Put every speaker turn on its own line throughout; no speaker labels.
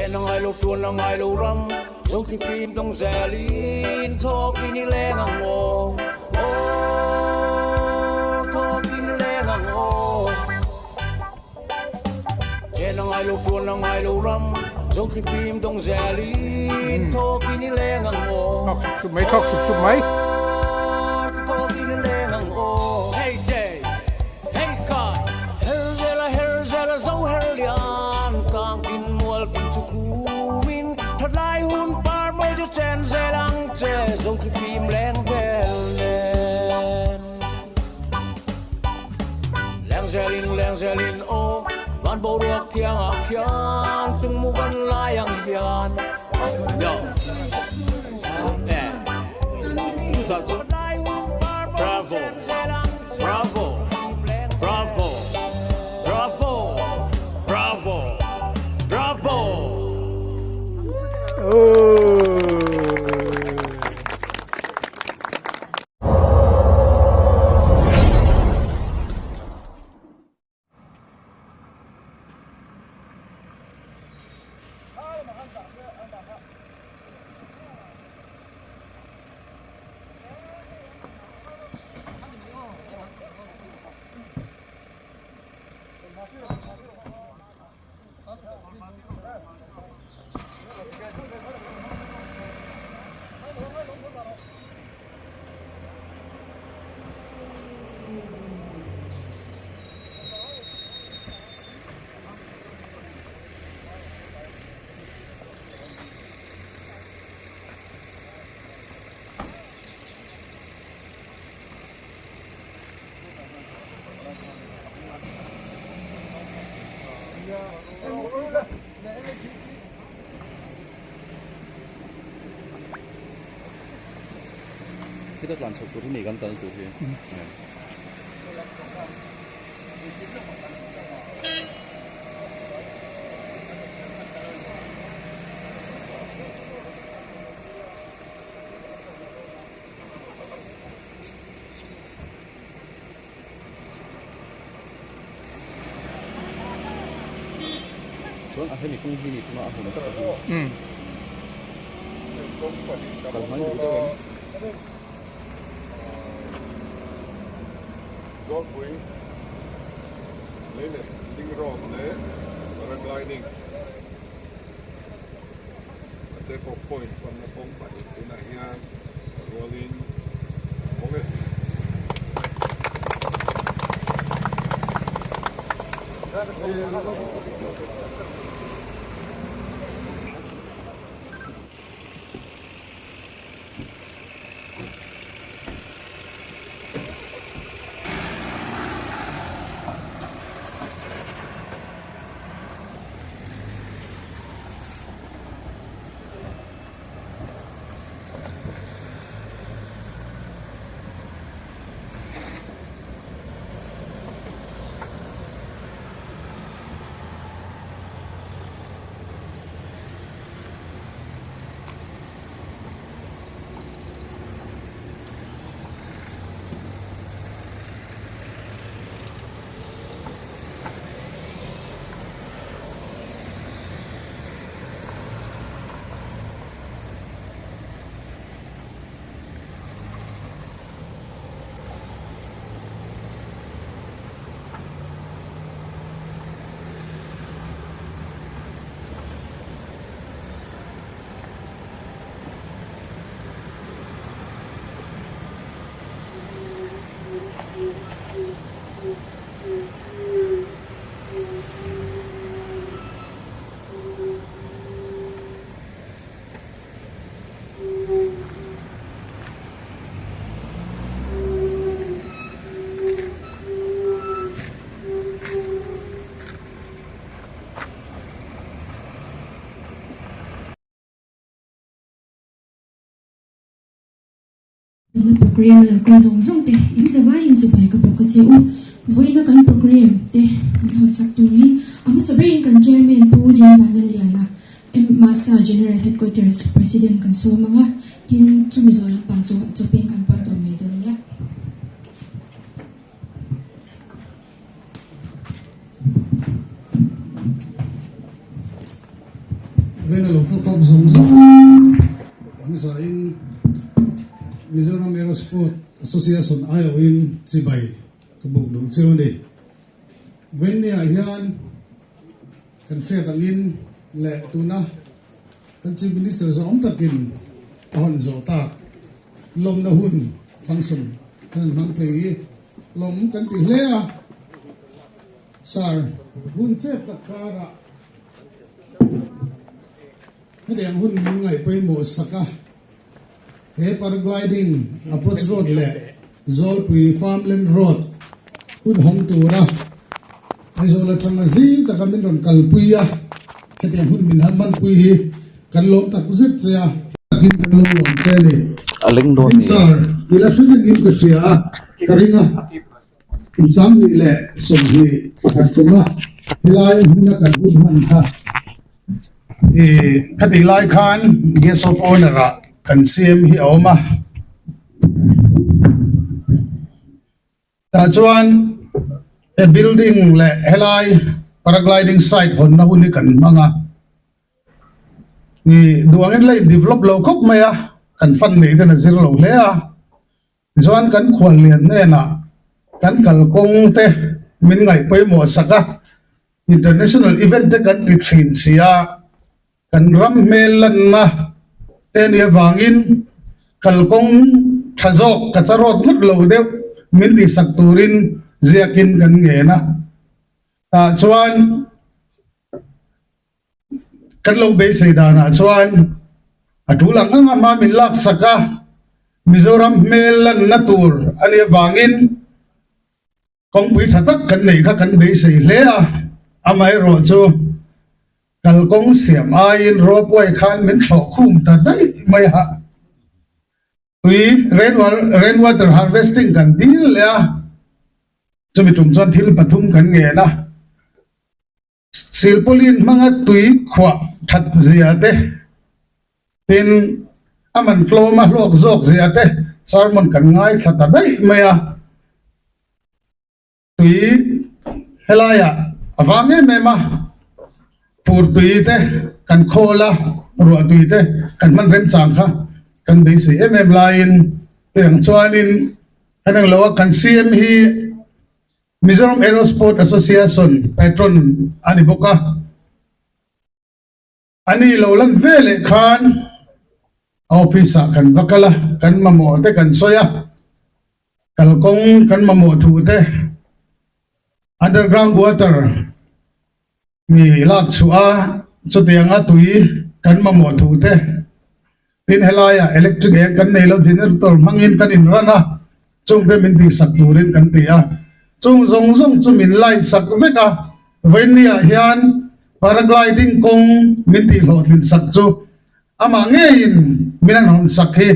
Chen a ngai lo tuan a ngai lo ram zo thli fim dawng zelin thawkin i leng ang aw Aw thawkin i leng ang aw Chen a ngai lo tuan a ngai lo ram zo thli fim dawng zelin thawkin i leng ang aw
Thawk sup sup mai thawk sup sup mai.
Aw thawkin i leng ang aw Hey day Hei kai, her zela her zela zo her lian, tlangtin mualpui chu khumin, thatlai hun par mawi chu chen zel ang che, zo thli fim leng vel nen. Leng zelin leng zelin aw, van boruak thiangah khian, tung mu van lai ang hian, yo. Bravo Bravo Bravo Bravo Bravo Bravo
Heta tlan chhoh tur hi ni kan kal tur hi. Chuan a hemi kawng hi ni tuna a hmun tak a hi. Kal hmai duh deuh em?
Zawlpui lei leh ding road leh paragliding a take off point panna kawng pahnih tunah hian a rualin a hawng e.
Tuna program a lo kal zawng zawng te in zavai in chibai ka bawk a che u. Vawiina kan program te min hawnsak turin a hmasa berin kan Chairman Pu Jane Vanlalliana, MASA General Headquarters President kan sawm ang a, tin chumi zawh lampang chu a chawpin kan pa tawh mai dawn nia.
Vena lo kal kawp zawng zawng hmasain Mizoram Aerosport Association aiawhin chibai ka buk duh cheu a ni. Venniah hian kan hriat angin leh tuna kan Chief Minister zawng takin a hawn zawh tak lawmna hun function kan han hmang thei hi lawm kan ti hle a. Sir, hun chep tak karah hetiang hun min ngaih pawimawh sak a, he paragliding approach road leh Zawlpui farmland road hun hawng tura Aizawl atanga zing taka min rawn kalpui a, hetiang hun min han hmanpui hi kan lawm tak zet che a. Takin kan lo lawm che a ni.
A leng dawn ni.
Sir, i la hre rengin ka hria a, ka ring a. Insanghnih leh 20 pakhat kum a helai hmuna kan hun hman kha i khatih lai khan guest of honour ah kan CM hi a awm a. Tah chuan he building leh helai paragliding site hawnna hun hi kan hmang a. I duangin la in develop lo khawp mai a, kan fund neih ten a zir lo hle a. Tichuan kan khuallian hnenah kan kalkawng te min ngaih pawimawh sak a, international event te kan ti thin si a, kan ram hmel lanna te nih avangin kalkawng tha zawk ka charawt ngawt lo deuh min tihsak turin ziakin kan ngen a. Tah chuan Kan lo beisei danah chuan a tul ang ang a hma min laksak a, Mizoram hmel lanna tur a nih avangin kawngpui tha tak kan neih kha kan beisei hle a, amaherawh chu kalkawng siam aiin ropeway khan min thlawh khum ta daih mai a. Tui rain water harvesting kan dil leh a, chumi tum chuan thil pathum kan ngen a. Silpauline hmanga tui khuah that zia te, tin a man tlawma hlawk zawk zia te sermon kan ngaithla ta daih mai a. Tui helaiah a vang em em a, fur tui te kan khawl a, ruah tui te kan hman remchang kha kan beisei em em laiin tiang chuanin kan englo a kan CM hi Mizoram Aerosport Association patron a ni bawk a, a ni lo lan ve leh khan a office ah kan va kal a, kan mamawh te kan sawi a, kalkawng kan mamawh thu te, underground water mi lak chhuah a, chutianga tui kan mamawh thu te, tin helaiah electric eng kan nei lo generator hmangin kan inran a, chungte min tihsak turin kan ti a, chung zawng zawng chu min line sak vek a, vawiinniah hian paragliding kawng min tihhlawhtlin sak chu amah ngeiin min an hawn sak hi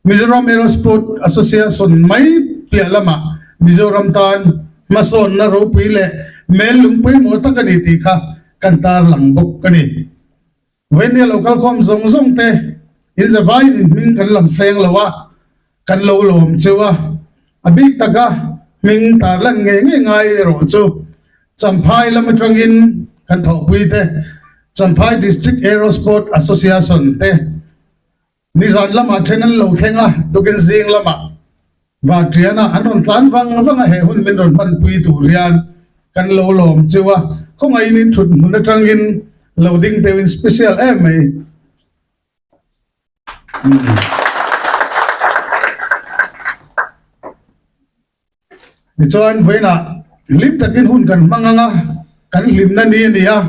Mizoram Aerosport Association mai piah lamah Mizoram tan hmasawnna ropui leh mel lung pawimawh tak a ni tih kha kan tarlang bawk a ni. Vawinia lo kalkhawm zawng zawng te in zavaiin in hming kan lam seng lo a, kan lo lawm cheu a, a bik taka hming tarlan ngei ngei ngai erawh chu Champhai lam atangin kan thawhpui te Champhai District Aerosport Association te Nizan lamah then an lo thleng a, tukin zing lamah Varṭiana an rawn tlan vang vang a, he hun min rawn hmanpui tur hian kan lo lawm cheu a, khawngaihin in thut hmun atangin lo ding deuhin special em mai. Tichuan vawiinah hlim takin hun kan hmang ang a, kan hlimna ni a ni a,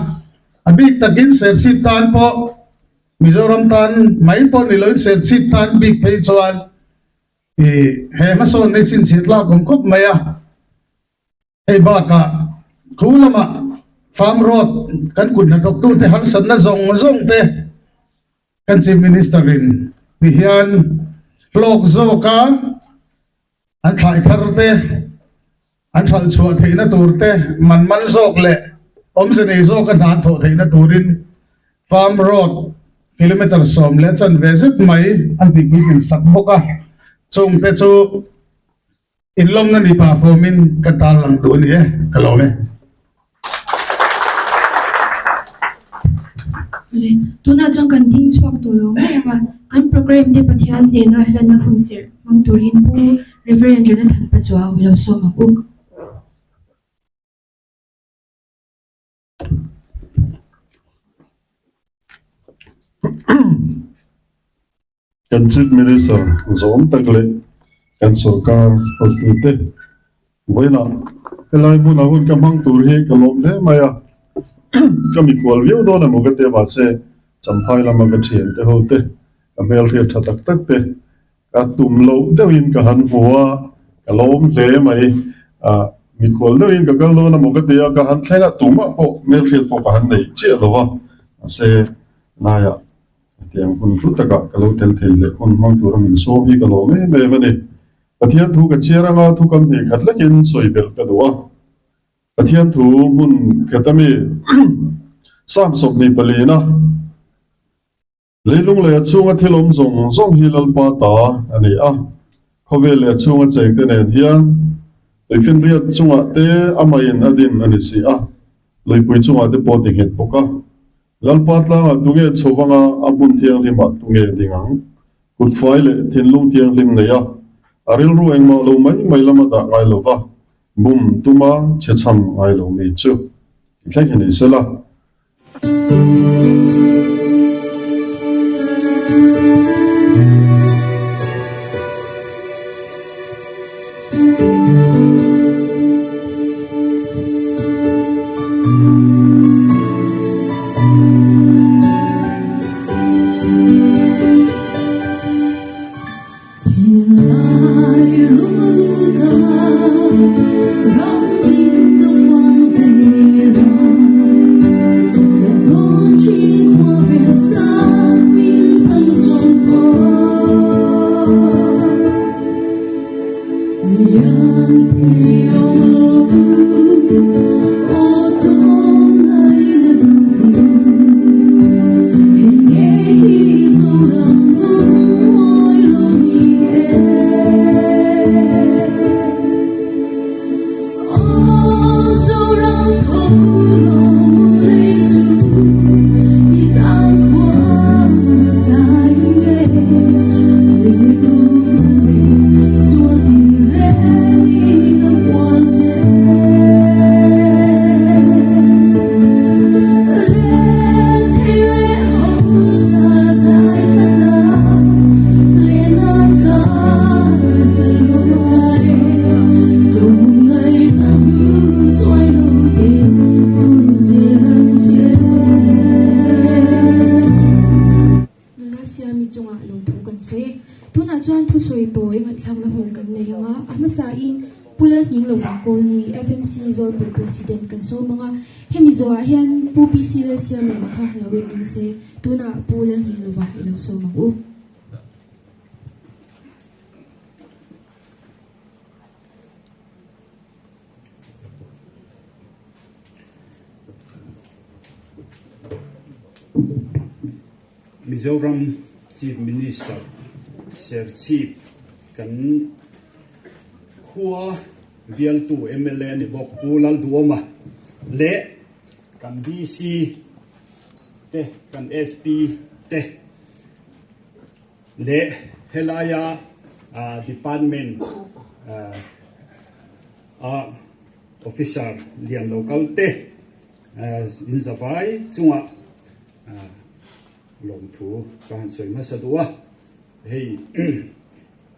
a bik takin Serchhip tan pawh Mizoram tan mai pawh ni loin Serchhip tan bik phei chuan ih he hmasawn hi chhinchhiat lak awm khawp mai a. Hei bakah khu lamah farm road kan kut hnathawktute harsatna zawng zawng te kan Chief Minister in ti hian hlawk zawka an thlai thar te, an hralh chhuah theihna tur te, man man zawk leh awmze nei zawka hna an thawh theihna turin Farm Road kilometre 10 leh chanve zet mai an tihpuitlin sak bawk a, chungte chu inlawmna ni pah fawmin ka tarlang duh a ni e, ka lawm e.
Awle, tunah chuan kan ding chhuak tawh lo mai ang a, kan programme te Pathian hnena hlanna hun serh hmang turin Pu Reverend Jonathan Pachuau i lo sawm ang u.
Kan Chief Minister zawm tak leh kan sorkar hotute vawiinah helai hmunah hun ka hmang tur hi ka lawm hle mai a, ka mikhual viau dawn emaw ka ti a mahse Champhai lama ka thiante ho te ka hmelhriat tha tak tak te Ka tum loh deuhin ka han hmu a, ka lawm hle mai. Ah, mikhual deuhin ka kal dawn emaw ka ti a, ka han thleng a, tumah pawh hmelhriat pawh ka han nei chiah lo va, mahse laiah hetiang hun hlu takah ka lo tel thei leh hun hmang tura min sawm hi ka lawm em em a ni. Pathian thu ka chhiar anga thu kam hnih khat lekin sawi belh ka duh a. Pathian thu hmun khat ami Psalm 24 na. Leilung leh a chhunga thil awm zawng zawng hi Lalpa ta a ni a, khawvel leh a chhunga chengte nen hian tuifinriat chungah te amahin a din a ni si a, luipui chungah te pawh ti nghet bawk a. Lalpa tlangah tunge chho vanga a hmun thianghlimah tunge ding ang? Kutfai leh thinlung thianghlim nei a, a rilru engmah lo mai mai lama dah ngai lo va, bum tuma chhechham ngai lo mi chu ti thleng hi ni sela.
Nula Siami chungah lungthu kan sawi e. Tunah chuan thusawi tawi ngaihthlakna hun kan nei ang a, a hmasain Pu Lalhning Lova Kawlni, FMC Zawlpui President kan sawm ang a, hemi zawhah hian Pu PC Lalsiamliana kha lo inring se, tunah Pu Lalhning Lova i lo sawm ang u.
Mizoram Chief Minister Serchhip kan khua bialtu mla ni bawk Pu Lalduhawma leh kan DC te kan SP te leh helaia department a officer lian lo kal te in zavai chungah Lawmthu ka han sawi hmasa duh a, hei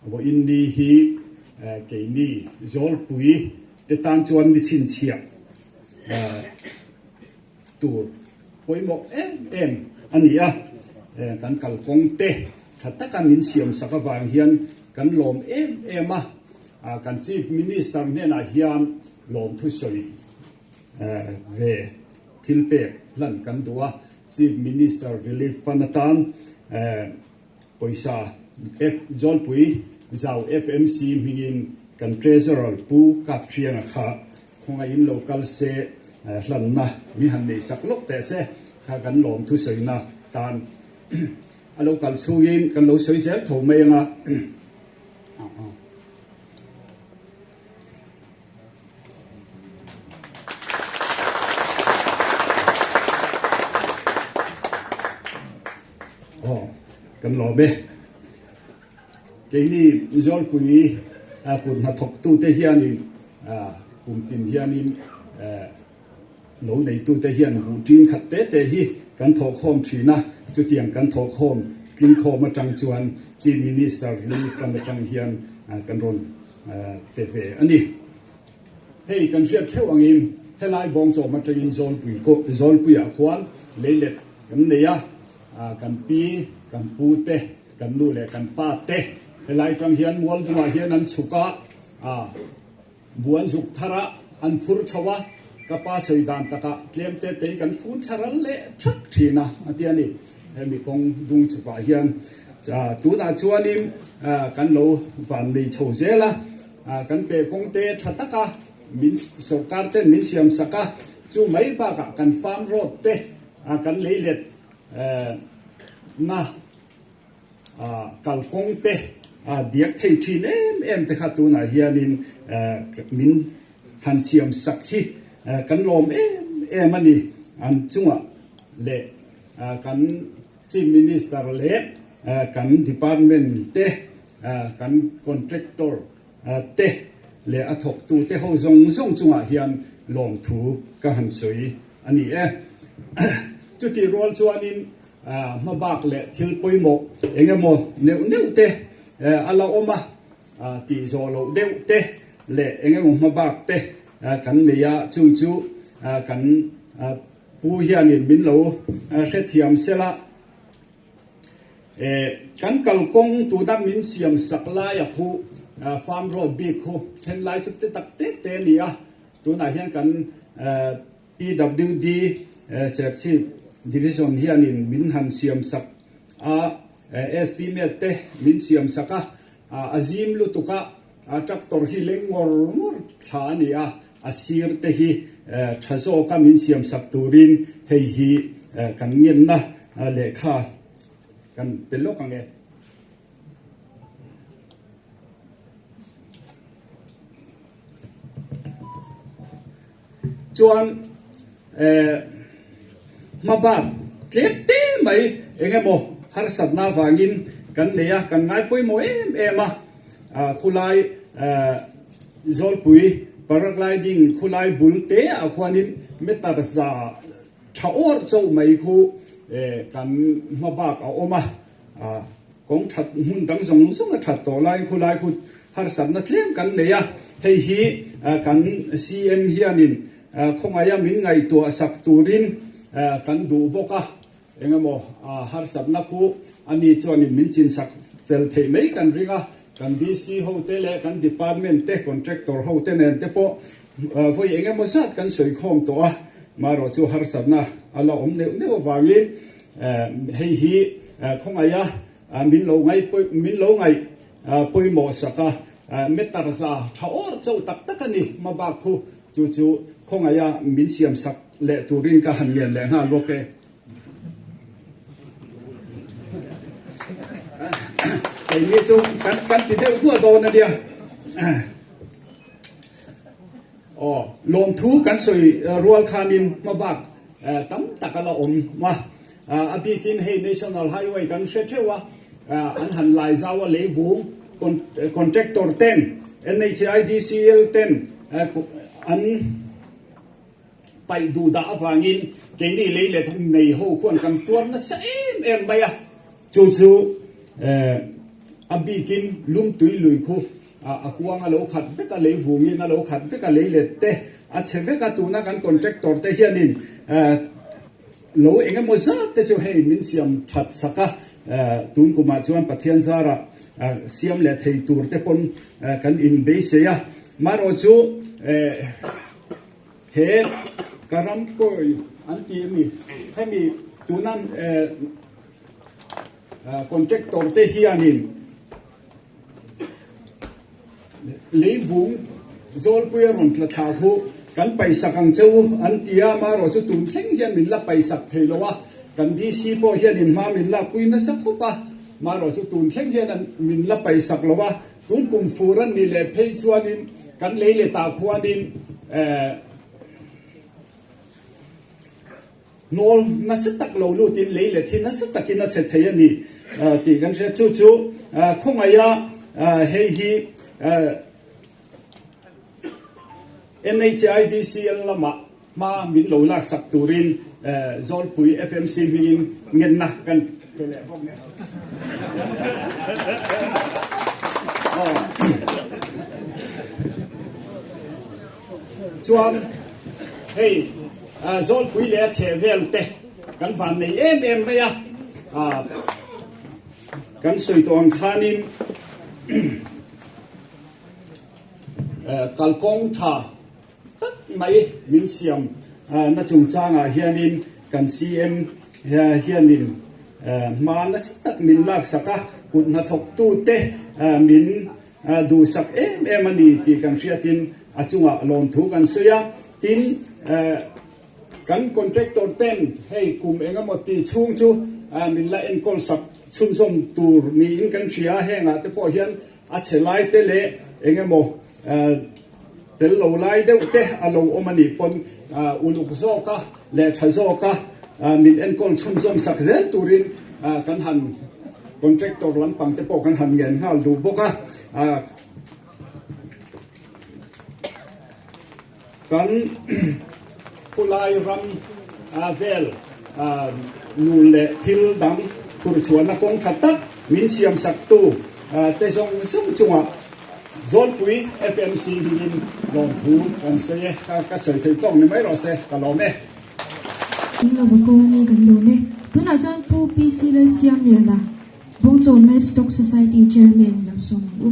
vawiin ni hi keini Zawlpui te tan chuan ni chhinchhiah tur pawimawh em em a ni a, kan kalkawng te tha taka min siam sak avang hian kan lawm em em a, kan Chief Minister hnenah hian lawmthu sawi ve thil pek hlan kan duh a, Chief Minister Relief Fund atan pawisa Zawlpui Zau FMC hmingin kan Treasurer Pu Kapthianga kha khawngaihin lo kal se hlanna mi han neih sak lawk teh se kha kan lawm thusawina tan a lo kal chhungin kan lo sawi zel tho mai anga. Aw, kan lawm e. Keini Zawlpui kut hnathawktute hianin kum tin hianin lo neitute hian buh ṭin khat te te hi kan thawhkhawm ṭhin a, chutiang kan thawhkhawm tlingkhawm aṭang chuan Chief Minister Relief Fund aṭang hian kan rawn pe ve a ni. Hei kan hriat theuh angin helai bawngchawm atangin Zawlpui Zawlpuiah khuan leilet kan nei a, kan pi, kan pu te, kan nu leh kan pa te helai tang hian Mualdungah hian an chhuk a, buan zuk thar a, an phur chho a, ka pa sawi dan takah tlem te tei kan fun thla ral leh thak thin a, a ti a ni. Hemi kawng dung chhukah hian tunah chuanin kan lo van nei chho zel a. Kan feh kawng te tha taka min sorkar ten min siam sak a, chu mai bakah kan farm road te kan lei let na kalkawng te diak thei thin em em te kha tunah hianin min han siam sak hi kan lawm em em a ni. An chungah leh kan Chief Minister leh kan department te, kan contractor te leh a thawktute ho zawng zawng chungah hian lawmthu ka han sawi a ni e. Chutih rual chuanin hmabak leh thil pawimawh eng emaw neuh neuh te a la awm a, tih zawh loh deuh te leh eng emaw hmabak te kan nei a, chung chu kan Pu hianin min lo hrethiam sela, kan kalkawng tuna min siam sak laia khu farm road bik khu then lai chu te tak te te a ni a, tunah hian kan PWD Serchhip Division hianin min han siam sak a, estimate te min siam sak a, a zim lutuk a. A tractor hi leng ngawr ngawr thla a ni a, a sir te hi tha zawka min siam sak turin hei hi kan ngenna lehkha kan pe lawk ang e. Chuan hmabak tlem te mai eng emaw harsatna avangin kan nei a, kan ngai pawimawh em em a, khulai Zawlpui paragliding khulai bul te ah khuanin meter za tha awr chauh mai khu kan hmabak a awm a. Kawng that hmun dang zawng zawng a that tawh laiin khulai khu harsatna tlem kan nei a, hei hi kan CM hianin khawngaia min ngaihtuah sak turin kan duh bawk a, engemaw harsatna khu ani chuanin min chinsak fel theih mai kan ring a, kan DC hote leh kan department te contractor hote nen te pawh vawi engemaw zat kan sawi khawm tawh a, marawh chu harsatna a la awm neuh neuh avangin Hei hi khawngaih a min lo ngaih min lo ngaih pawimawh sak a, meter za tha awr chauh tak tak a ni hmabak khu chu chu khawngaih a min siam sak leh turin ka han ngen leh nghal bawk e. Keini chu kan kan ti deuh duah dawn a nia. Aw, lawmthu kan sawi rual khanin hmabak tam tak a la awm a, a bikin hei National Highway kan hre theuh a, an han lai zau a leivung contractor ten NHIDCL ten an paih duh dah avangin keini lei leh nei ho khuan kan tuar nasa em em mai a, chu chu a bikin lumtui lui khu a kuang a lo khat vek a, lei vungin a lo khat vek a, lei let te a chhe vek a, tuna kan contractor te hianin lo eng emaw zat te chu hei min siam that sak a, tun kumah chuan Pathian zarah siam leh thei tur te pawn kan inbeisei a, marawh chu. He ka ram kawi an ti a ni. Hemi tuna contractor te hianin leivung Zawlpui a rawn tla thla khu kan paihsak ang che u an ti a, amaherawh chu tun thleng hian min la paihsak thei lo a, kan DC pawh hianin hma min lakpui nasa khawp a, amaherawh chu tun thleng hian min la paihsak lo a. Tun kum fur an nih leh phei chuanin kan lei leh tah khuanin eh. Hnawl nasa tak lo lutin lei let hi nasa takin a chhe thei a ni tih kan hria. Chu chu khawngaiha hei hi NHIDCL lamah hma min lo laksak turin Zawlpui FMC hmingin ngenna kan pe leh bawk nen. Chuan hei Zawlpui leh a chheh vel te kan van nei em em mai a, kan sawi tawh ang khanin kalkawng tha tak mai min siam na chungchangah hianin kan CM hianin hma nasa tak min laksak a, kut hnathawktute min Duhsak em em a ni tih kan hriatin a chungah lawmthu kan sawi a, tin kan contractor ten hei kum engemaw ti chhung chu min la enkawl sak chhunzawm tur niin kan hria a, hengah te pawh hian a chhe lai te leh engemaw tel lo lai deuh te a lo awm a nih pawn uluk zawka leh tha zawka min enkawl chhunzawm sak zel turin kan han Contractor lampang te pawh kan han ngen nghal duh bawk a, kan khulai ram vel nu leh thil dang phurchhuahna kawng tha tak min siam sak tu te zawng zawng chungah Zawlpui FMC hmingin lawmthu kan sawi e, ka sawi thei tawk ni mai rawh se, ka lawm e.
Englo va kawng nge kan lawm e. Tunah chuan Pu PC Lalsiamliana, Bawngchawn Livestock Society Chairman lo sawm ang u.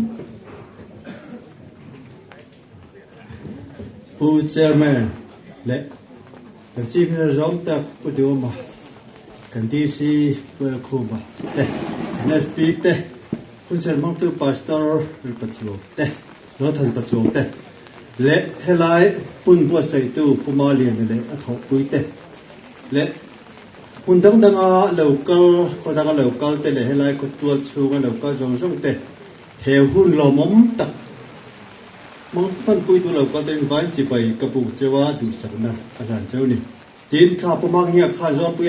Pu Chairman leh kan Chief Minister zawng tak Pu Duhoma, kan DC Pu Elkhuma te, kan SP te, Hunser hmangtu Pastor Rilpachuau te, Nathan Pachuau te leh helai hmun buatsaihtu Pu Maliana leh a thawhpui te leh hmun dang danga lo kal, khaw danga lo kal te leh helai khaw tual chhunga lo kal zawng zawng te he hun lawmawm tak hmang hmanpuitu lo kal te in vain chibai ka buk cheu a duhsakna a hlan cheu ni. Tin, kha Pu Manghia kha Zawlpui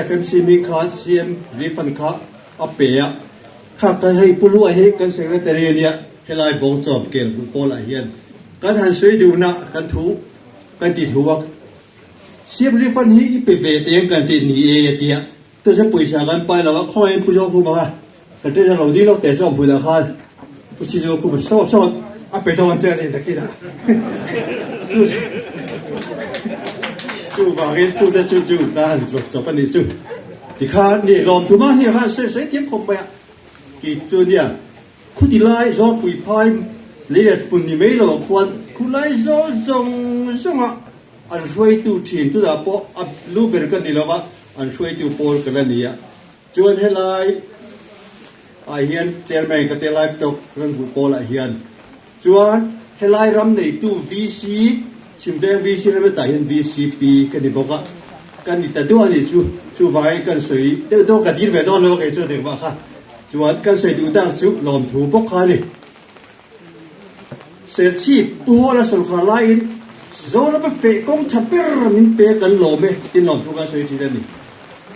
FMC mi kha CM refund kha a pe a, kha ka hei Pu Lua hi kan secretary a nia, helai Bawngchawm kel hmuh pawl ah hian kan han sawi duhna kan thu kan ti thu a, CM refund hi i pe ve teng kan ti ni e a tia, tuse pawisa kan pai lo a, khawngaih in Pu Zawlkhuma kha kan treasurer lo ding lawk teh chu a hmunah khan Pu Si Zawlkhuma sawt sawt a pe dawn che a ni nakinah chu chuvangin chu te chu chu ka han zawt chawp a nih chu tikhan ni lawmthu mah hi khan sawi sawi thiam khawp mai a ti chu nia khuti lai Zawlpui phai leilet hmun ni mai lo ah khuan khulai zawl zawng zawng a an hruaitu thin tunah pawh a lu ber ka ni lo va an hruaitu pawl ka la ni a. Chuan helai ah hian chairman ka te livestock ran hmuh pawl ah hian chuan helai ram neitu VC Chhimveng VC ram hetah hian VCP ka ni bawk a ka ni ta duah a nih chu chuvangin kan sawi deuh deuh ka dil ve dawn lo a kei chuan engmah kha chuan kan sawi duh tak chu lawmthu bawk kha a ni. Serchhip Pu Hawla sawrkhar laiin Zorama feh kawng tha ber min pe kan lawm e tin lawmthu kan sawi thin a ni.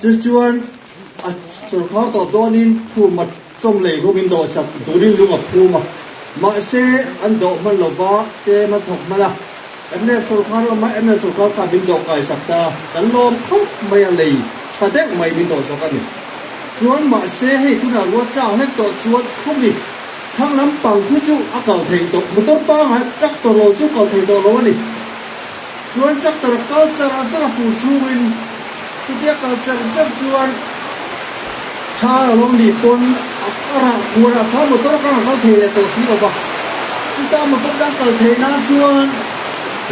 Chu chuan a sawrkhar tawp dawnin phuma chawm lei khu min dawhsak turin lung a phum a, mahse an dawh hman lova tlem a thawk hman a, mnf sawrkhar awm a, mnf sawrkhar kha min dawh kaisak ta, kan lawm khawp mai a lei tha deuh mai min dawhsak a ni. Chuan mahse hei tunah ruat tlak hlek tawh chuan khawmi Thlang lampang khu chu a kal thei tawh, motor pangai tractor lo chu kal thei tawh lo a ni. Chuan tractor a kal char char a fur chhungin chutia kal char char chuan tha a lo nih pawn a rah khuar a, kha motor kha a kal thei leh tawh si lo va. Chuta motor dang kal theih nan chuan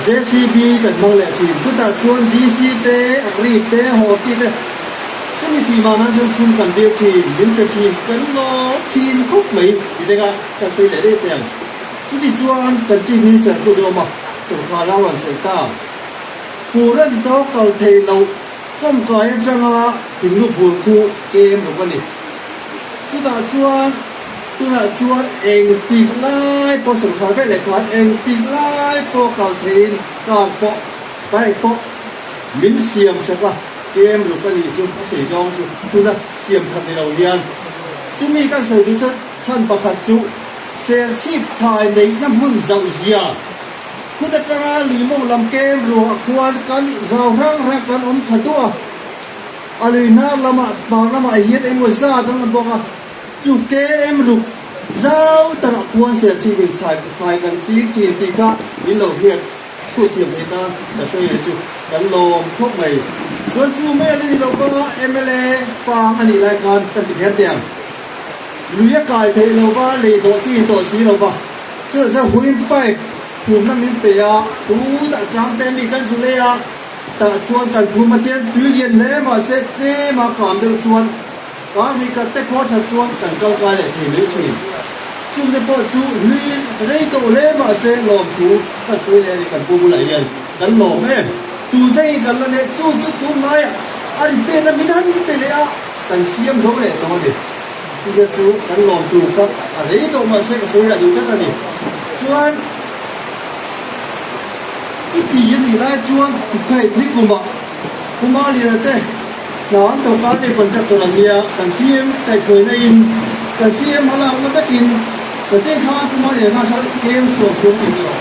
JCB kan hmang leh thin, chutah chuan DC te, Agri te, Horti te, Chumi tih vangah chuan sum kan dir thin, min pe thin, kan lawm thin khawp mai ti te kha ka sawi leh daih teh ang. Chuti chuan kan Chief Minister Pu Duhawma sawrkhar a rawn chelh ta. Fur a ti tawk kal thei loh chawmkai atanga thinglu phur khu kem ruk a ni. Chutah chuan tunah chuan engtik lai pawh sawrkhar vek leh khan engtik lai pawh kal theiin car pawh bike pawh. Min siam sak a, kem ruk a nih chu a sei zawng chu tuna siam that ni lo hian. Chumi kan sawi duh chuan chhan pakhat chu Serchhip thai neihna hmun zauh zia khut atanga Limawng lam kem ruangah khuan kan zau hrang hrang kan awm thla duh a, a lui hnar lamah hmar lamah hian engmaw zat an awm bawk a, chu kem ruk zau takah khuan Serchhip in thlai kan ching thin tih kha min lo hriat. Thu thiam thei tan ka sawi leh chu kan lawm khawp mai. Chuan chu mai a la ni lo banga mla pang a nih lai khan kan ti kher teh ang. Lui a kai theih lo va, lei dawh chi in tawh si lo va. Chutah chuan huin pipe phumna min pe a, tunah chang te mi kan zu lei a, tah chuan kan phum a tian tui lian hle mahse tlem a kam deuh chuan Kar hnih khat te khua that chuan kan tangkai leh thei mai thin. Chungte pawh chu hlui rei tawh hle mahse lawmthu kan sawi leh a ni kan pu bulah hian kan lawm em. Tute hi kan la leh chu chu tunlaiah a repair na min han pe leh a kan siam zo leh tawh a ni. Chute chu kan lawmtu kha a rei tawh mahse ka sawi lah duh tlat a ni. Chuan chuti a nih lai chuan tuphei nikumah Kumaliana te Hnam sorkar nei contractor an nia, kan CM kaihhruaina in kan CM hmalakna vekin ka chei khan Kumaliana khan sar kem sawm chuang tih ni lo.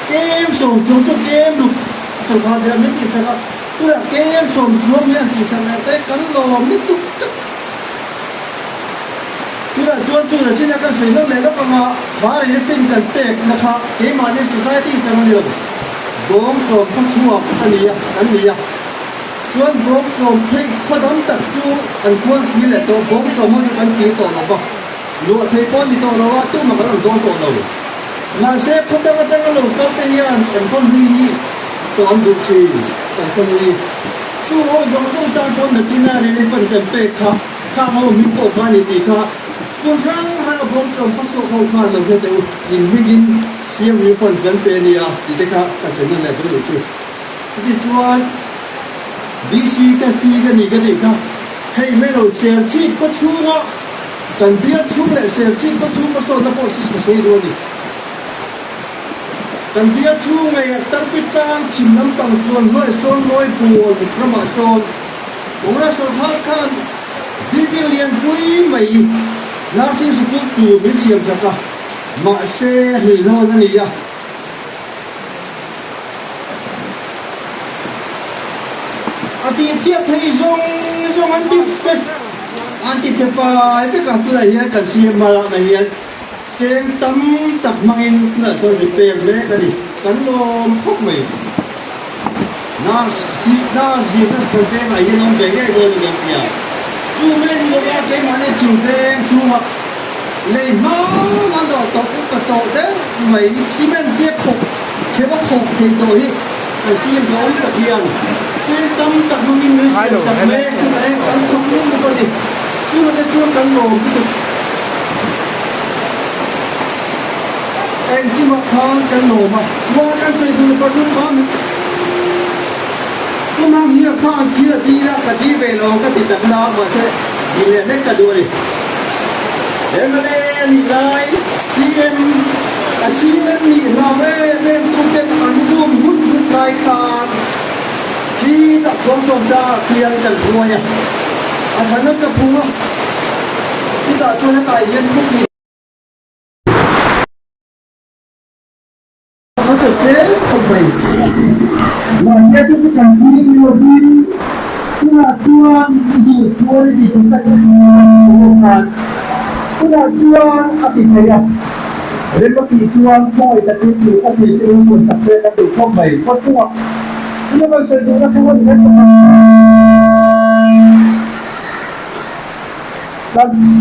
Kem sawm chuang chu kem ruk sorkar te min tihsak a, tunah kem sawm chuang hi an tihsak leh te kan lawm lutuk tlat. Tunah chuan chuna chin a kan sawi nawk leh lawk anga Bari fin kan pek na kha keimahni society chang a ni lo. Bawng tlawm khaw chhuak a ni a, kan ni a. Chuan bawng tlawm phei khaw dang tak chu an khuan kir leh tawh, bawng tlawm ho chu kan kir tawh lo va, luah thei pawh a ni tawh lo a, tumah kan rawn dawn tawh lo. Mahse khaw dang atanga lo kal te hian kan khaw hlui hi tawh an duh thin, kan khaw hlui. Chung ho zawng zawng tan pawh nakin a relief an kan pek kha, khang ho hming pawh kha a ni tih kha hmun hrang hrang a bawng tlawm khaw chhuak ho khan lo hre teh u, in hmingin siam refund kan pe a nia tih te kha ka hre nawn leh dawn lo chu. Chutichuan DC ka fi ka ni ka tih kha hei mai lo Serchhip khaw chhunga kan bial chhung leh Serchhip khaw chhung hmasawnna pawh sis ka sawi duh a ni. Kan bial chhung ngei a tarpit tlang chhim lampang chuan hnuai sawn ngawi bual ramah sawn Congress sorkar khan building lianpui mai nursing sikul tur min siam chak a, mahse hluihlawn a ni a. A tih chiah thei zawng zawng an ti che an ti che fai vek a, tunah hian kan CM hmalakna hian cheng tam tak hmangin tunah chuan repair mek a ni, kan lawm khawp mai. Nurse nurse zirna kan vengah hian awm ve ngei dawn a ni ang tia, chu mai ni lova keimahni chung veng chhungah Lei hmang an dawh tawh upa tawh deuh mai cement te khawk theuh a khawk thei tawh hi kan siam hlawm tak hian cheng tam tak hmangin min siam sak mek chutah hian kan thawk nung bawk a ni. Chungah te chuan kan lawm lutuk. Engkimah khan kan lawm a, chuan kan sawi duh pa chu kha Tumang hian khan thil a dil a, ka dil ve lo ka ti tak na mahse dil leh hlek ka duh a ni. MLA a nih lai CM a CM nih hlau em em tu ten an bum hut hut lai khan khi tak thawm chawm ta ah khian kan hruai a, a thlan a tla phung a, chutah chuan hetah hian khawpui. A che tlem khawp mai. Mahse chu chu kan thil ni lovin tunah chuan i duh chuan i ti tur ka ti khan tunah chuan a ti thei a. Rem a tih chuan khawngaih takin chu ka ti chu in siam sak se ka duh khawp mai. Khaw chungah thil a rawn sawi duhna thu a ni vek bawk a.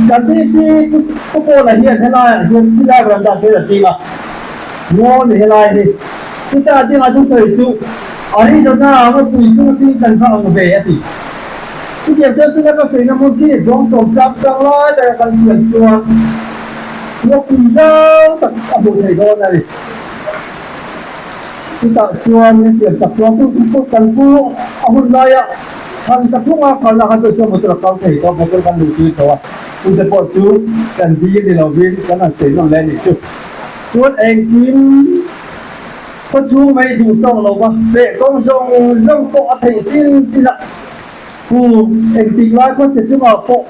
Kan DC Pu Pawla hian helaiah hian thil a rawn dah tir a ding a, ngaw ni helai hi. Chuta a ding a thusawi chu Arizona ngawpui chunga thing kan kha ang ve a ti. Chutiang chuan tuna ka sawina hmun khi Bawngtawm tlang sang lai taka kan siam chuan ngawpui zau tak a hmuh theih dawn a ni. Chutah chuan min siam chak chuan kan pu a hun laia Thlan ka phung a, khalna kha chu chuan motor a kal thei tawh, motor kan luh tir tawh a, chute pawh chu kan dil ni lovin kan han sawi nawn leh a nih chu. Chuan engkim Khawchhung mai duh tawk lo va, feh kawng zawng zawng pawh a theih chin chin a, fur engtik lai khaw che chungah pawh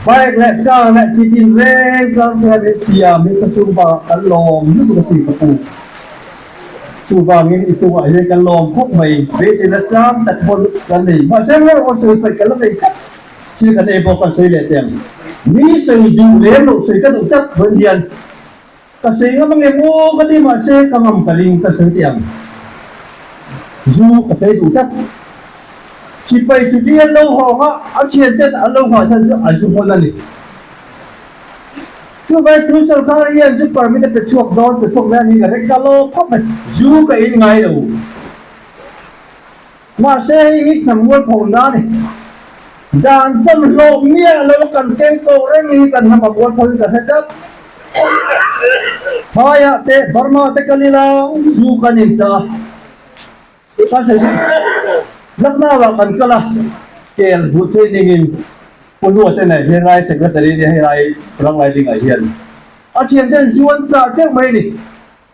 bike leh car leh chi tin reng tlang te hian min siam hi khawchhung bakah kan lawm lutuk a sin ka pu. Chuvangin i chungah hian kan lawm khawp mai, beiseina sang tak pawh kan nei. Mahse ngawr ngawr sawi paih kan la nei tlat. Thil kan ei bawk kan sawi leh teh ang. Mi sawi duh lem loh sawi ka duh tlat vawiin hian ka sawi ngam ange maw ka ti mahse ka ngam ka ring ka sawi teh ang. Zu ka sawi duh tlat. Sipai chuti an lo hawng a, a thian ten an lo nghah chhan chu a zu hawn a ni. Chuvai tun sorkar hian zu permit a pe chhuak dawn pe chhuak mai a ni ka hre ka lawm khawp mai. Zu ka in ngai lo. Mahse hei hi hnam mualpho na a ni. Dan cham hlawh miah lo a kan keng ko reng hi kan hnam a mualpho in ka hre tlat. Phaiah te Burma te kal ila zu kan in chah a. Ka sawi chu Lucknow ah kan kal a, kel buh training in Pu Hlua te nen hian lai secretary nia hei lai rang lai dingah hian a thian ten zu an chah teuh mai a ni.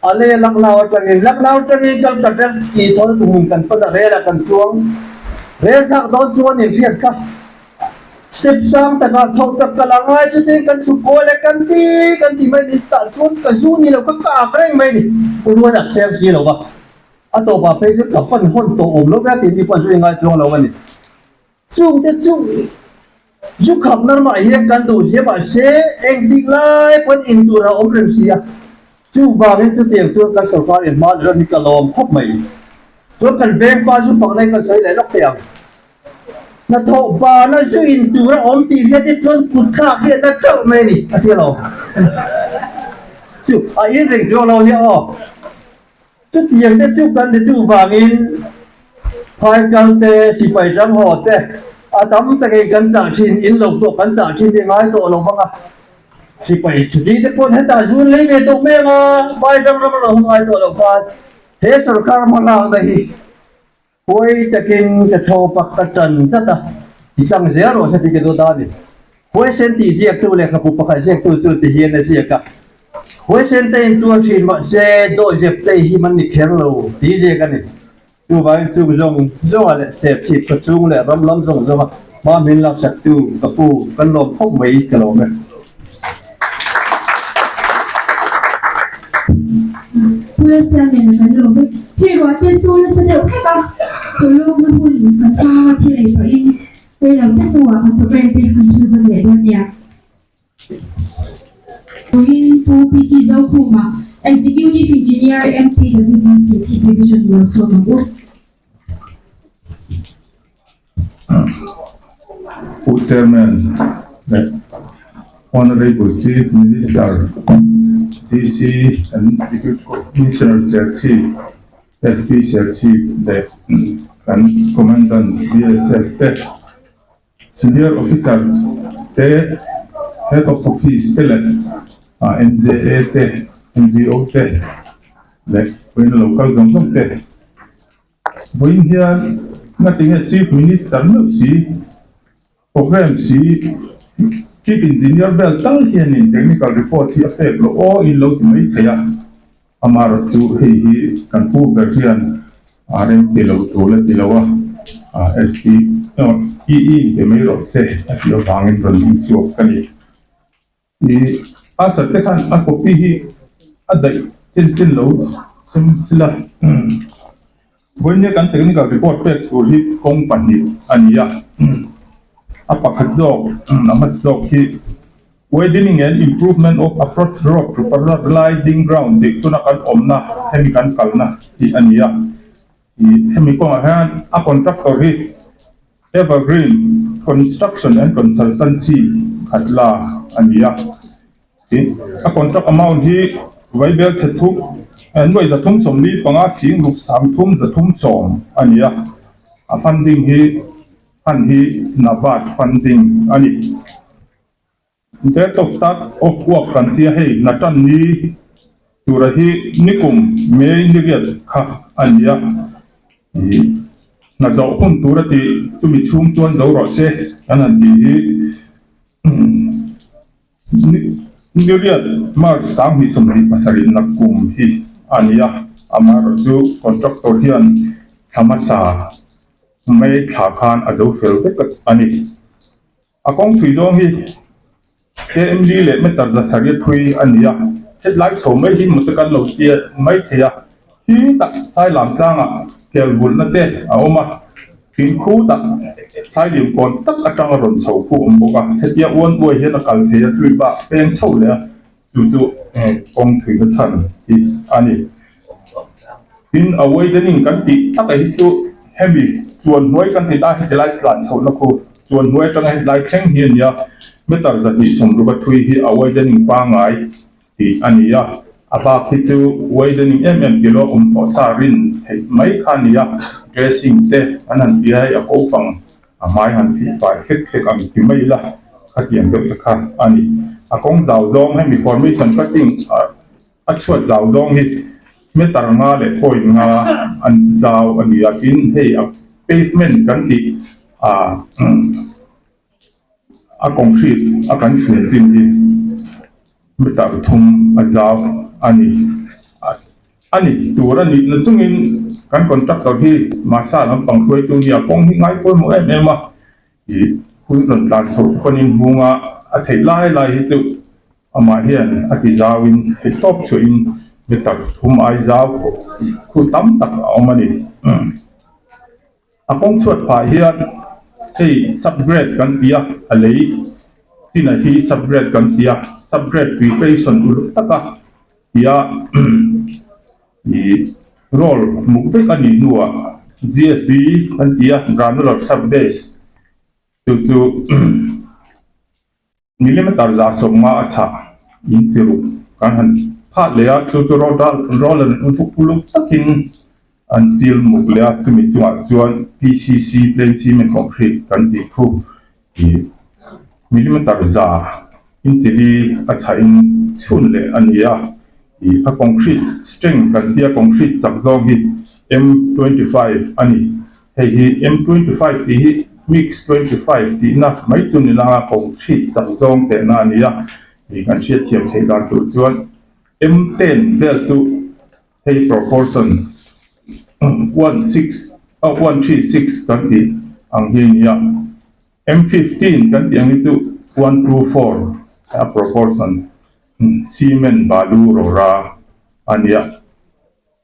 A le Lucknow atangin Lucknow atangin Calcutta tih thawn tumin kan pan a rel ah kan chuang rel thlak dawn chuan inhriat kha. Step sang takah chhoh tak ka la ngai chutin kan chhuk kawi leh kan ti kan ti mai ni tah chuan ka zu ni lo ka kak reng mai ni Pu Luan a thleng si lo va. A tawpah phei chu ka pan hawn tawh awm lo ber tih mi pawh zu i ngai chuang lo a ni. Chungte chu zu khap nar mah hian kan duh hle mahse engtik lai pawn in tur a awm reng si a. Chuvangin chutiang chuan kan sorkar in hma ram hi ka lawm khawp mai. Chuan kan veng pa zu fak lai kan sawi leh lawk thei ang. Hnathawh bana zu in tur a awm tih hriat hi chuan kut thlak hi a na teuh mai a ni a ti alawm. Chu a in reng chuang lo nia aw. Chutiang te chu kan ti chuvangin Phaikal te, sipai ram haw te a tam takin kan chah thin, in lo pawh kan chah thin hi ngai tawh lo vang a. Sipai chuti te pawn hetah zun lei ve tawh mai ang a, vai ram ram a lo ngai tawh lo khan he sorkar hmalakna hi Huai takin ka thlawp a, ka tan tlat a, ti chang zel rawh se tih ka duh ta a ni. Huaisen tih ziaktu lehkhabu pakhat ziaktu chu ti hian a ziak a, Huaisen te in tuar thin mahse dawhzep te hi man ni kher lo tih ziak a ni. Chuvangin chung zawng zawnga leh serchhip khaw chung leh ram lam zawng zawnga hma min laksaktu ka pu kan lawm khawp mai ka lawm e.
Puia nen kan lo vek. Hei ruah te sur nasa deuh vek a, chawlhawkna hun kan hmang a thil ei pahin rei lo te hnuah kan program te kan chhunzawm leh dawn nia. Vawiin Pu PC Zokhuma, Executive Engineer MPWDC Division lo sawm ang u.
Pu Chairman leh Honourable Chief Minister DC and Executive Commissioner Serchhip, SP Serchhip leh kan Commandant BSF te, Senior Officer te, Head of Office te leh NJA te, NGO te leh vawiin lo kal zawng zawng te. Vawiin hian ngatinge Chief Minister meuh si, Programme si, Chief Engineer vel tal hianin Technical Report hi a pek loh aw in lo ti mai thei a, amaherawh chu hei hi kan pu ber hian a rem ti lo tur la ti lo a, SP EE in ti mai rawh se a tih avangin rawn ding chhuak ka ni. I a sat te khan a copy hi a daih chin chin lo sem chil a. Vawiin kan technical report pek tur hi kawng pahnih a ni a. A pakhat zawk a hmasa zawk hi widening and improvement of approach road to paragliding ground tih tuna kan awmna hemi kan kalna hi a ni a. Hemi kawngah hian a contractor hi Evergreen Construction and Consultancy khat la a ni a. Tin, a contract amount hi Vaibel chhe thum nuai 345 sing ruk sang thum 310 a ni a. A funding hi fund hi NABARD funding a ni. Date of start of work kan tia hei Natan ni tura hi nikum May ni riat kha a ni a, ih hna zawh hun tura tih chumi chhung chuan zo rawh se kan han tih hi ni riat March 2027 nakum hi a ni a. Amaherawhchu contractor hian thla hmasa mai thla khan a zo fel vek a ni. A kawng thui zawng hi KMD leh meter 100 thui a ni a, hetlai chho mai hi motor kan lo tia mai thei a, khi tak Sailam tlangah kel vulhna te a awm a, thing khu tak Sailim kawn tak atanga rawn chho khu a awm bawk a, hetia uan uai hian a kal thei a, chui bak peng chho leh a, chu chu kawng thuina chhan hi a ni. Tin, a widening kan tih takah hi chu hemi chuan hnuai kan ti ta heti lai tlan chhohna khu chuan hnuai atanga heti lai thleng hi a ni a, meter 260 a thui hi a widening pangngai tih a ni a, a bak hi chu widening em em tilo awm tawh sa rin theih mai kha a ni a, dressing te an han ti a hei a kopang a hmai han phih fai hlek hlek ang ti mai ila khatiang deuh te kha a ni. A kawng zau zawng hemi formation cutting ah. A chhuat zau zawng hi meter nga leh point nga an zau a ni a, tin hei a pavement kan tih ah a concrete a kan chhun chin hi meter thum a zau a ni a ni tur a nih na chungin kan contractor hi Masa lampang hruaitu hi a kawng hi ngai pawimawh em em a ih hun rawn tlan chhoh pawhin hmunga a theih lai lai hi chu Amah hian a ti zauin theih tawp chhuahin meter thum ai zau khu tam tak a awm a ni. A kawng chhuat phah hian hei subgrade kan ti a, a lei chinah hi subgrade kan ti a, subgrade preparation uluk taka tia ih roll muk vek a nih hnuah GSB kan ti a, granular subbase chu chu. Millimeter 150 a chhah in chi ruk kan han phah leh a, chu chu roller in uluk takin an chil muk leh a, chumi chungah chuan PCC plain cement concrete kan tih thu ih millimeter za inchi li a chhah in chhun leh a ni a, ih a concrete strength kan tia concrete chak zawng hi M 25 a ni. Hei hi M 25 tih hi Mix 25 tihna mai chu ni langa concrete chak zawng tehna a ni a, ih kan hriatthiam theih dan tur chuan M ten vel chu hei proportion one six ah one three six kan tih ang hi a ni a, M 15 kan tih ang hi chu one two four a proportion cement balu rawra a ni a.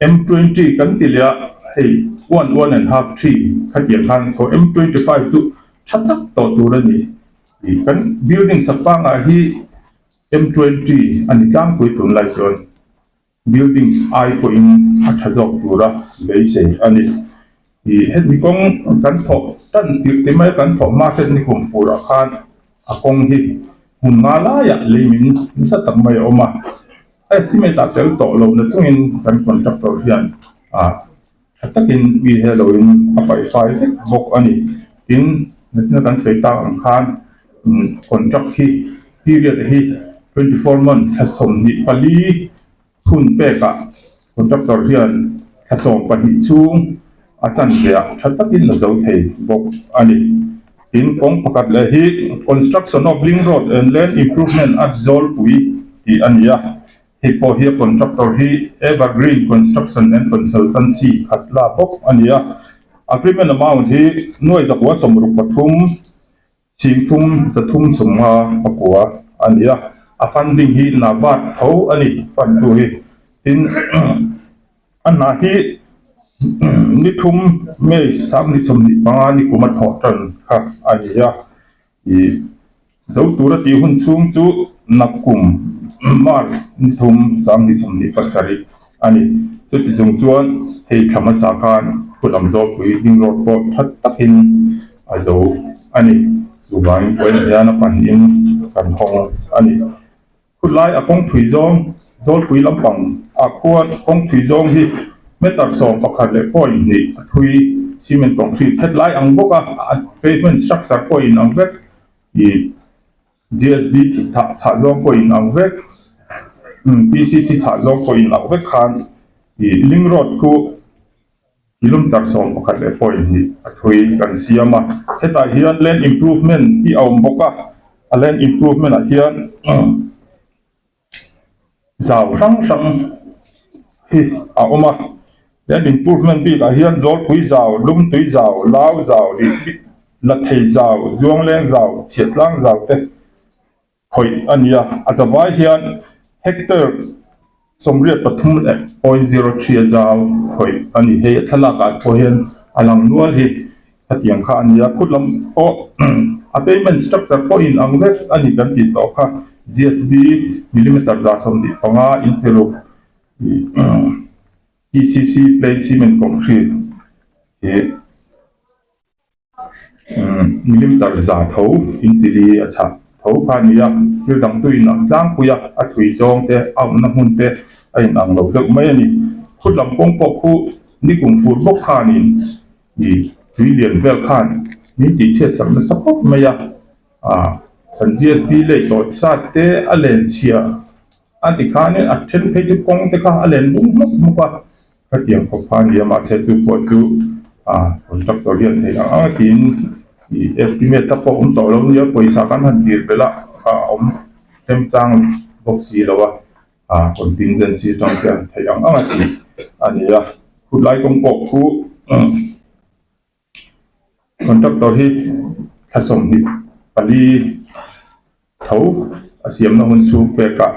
M 20 kan ti leh a, hei one, one and half, three khatiang khan so M 25 chu tha tak tawh tur a ni. Ih kan building sak pangah hi M 20 a ni tlangpui tunlai chuan building ai pawhin a tha zawk tura beisei a ni. Ih hemi kawng kan thawh tan tirh ti mai kan thawh hma hret ni kum furah khan a kawng hi hmun nga laiah lei min nasa tak mai a awm a. Estimate ah tel tawh lo na chungin kan contractor hian ah tha takin mi he loin a paih fai vek bawk a ni. Tin, natina kan sawi tak ang khan contract hi period hi 24 month thla 24 hun pekah contractor hian thla 12 chhung a chanve ah tha takin a zo thei bawk a ni. Tin, kawng pakhat leh hi Construction of Link Road and Land Improvement at Zawlpui tih a ni a, hei pawh hi a contractor hi Evergreen Construction and Consultancy khat la bawk a ni a. Agreement amount hi nuai 963. Chhingthum 350 pakua a ni a, a funding hi NABARD tho a ni fund tu hi. Tin, a hna hi ni thum May 2025 ni kum a thawh tan kha a ni a, ih zo tura tih hun chhung chu nakkum March ni thum 2027 a ni. Chuti chung chuan hei thla hmasa khan khulam zawlpui ding road pawh tha takin a zo a ni. Chuvangin puaina hian a panin kan hawng a ni. Khulai a kawng thui zawng zawlpui lampang ah khuan kawng thui zawng hi meter 11 leh point hnih a thui cement concrete phet lai ang bawk a, a pavement structure pawh in ang vek ih GSB chhah zawng pawh in ang vek, PCC chhah zawng pawh in ang vek khan ih link road khu kilometer 11 leh point hnih a thui kan siam a. Hetah hian land improvement hi a awm bawk a, a land improvement ah hian zau hrang hrang. hi a awm a, Land Improvement bik ah hian Zawlpui zau, Lumtui zau, Lau zau, Lathei zau, Zuangleng zau, Chhiahtlang zau te khawih a ni a, a zavai hian hectare 83.03 a zau khawih a ni. Hei a thlalak ah pawh hian a lang nual hi hetiang kha a ni a, khut lam pawh a payment structure pawh in ang vek a ni kan tih tawh kha GSB millimeter 125 inch ruk PCC plain cement concrete hi millimeter za tho inchi li a chhah tho kha a ni a, thil dang chu inang tlangpui a, a thui zawng te a awmna hmun te a inang lo deuh mai a ni. Khut lam kawng pawh khu nikum fur bawk khanin ih tui lian vel khan min tihchhiat sak nasa khawp mai a, ah kan GSB lei tawh zat te a len chhia a ti khanin a then phei chu kawng te kha a len bung hmuk hmuk a. Hetiang khawp kha a ni a, mahse chu pawh chu contractor hian theih ang ang a tiin ih estimate te pawh awm tawh lo nia, pawisa kan han tir belh a, a awm remchang bawk si lo a, ah contingency atang hian theih ang ang a ti a ni a, khutlai kawng pawh khu Contractor hi thla 24 tho a siamna hun chhung pekah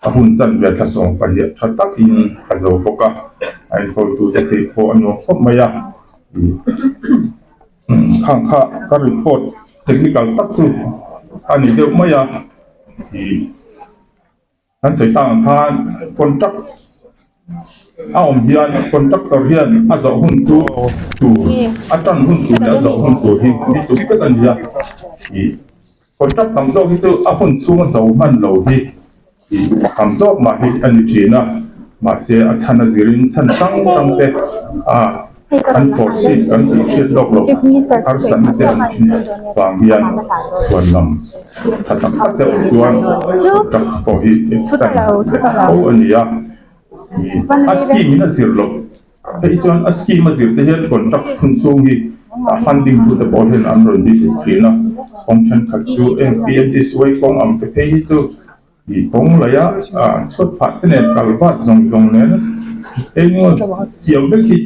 a hun chanve thla 18 tha takin a zo bawk a, a enkawltute theih pawh a nuam khawp mai a, khang kha ka report technical tak chu a ni deuh mai a, ih. Kan sawi tak ang khan contract a awm hian contractor hian a zawh hun chu tur a tan hun tur leh a zawh hun tur hi ni tum vek a ni a, ih contract tam zawk hi chu a hun chhung a zo hman lo hi ih tam zawk mah hi a ni thin a, mahse a chhan a zirin chhan hrang hrang te a an force kan tih hriat lawk loh harsatna te an thin vang hian chhuan lam tha tak tak deuh chuan contract pawh hi extend tho a ni a, a scheme in a zir loh phei chuan a scheme a zir te hian contract hun chhung hi a funding tu te pawh hian an rawn bik thin a, kawng thenkhat chu eng PMDSY kawng ang te phei hi chu. Ih kawng laia chhuat phah te nen kal vat zawng zawng nen eng siam vek hi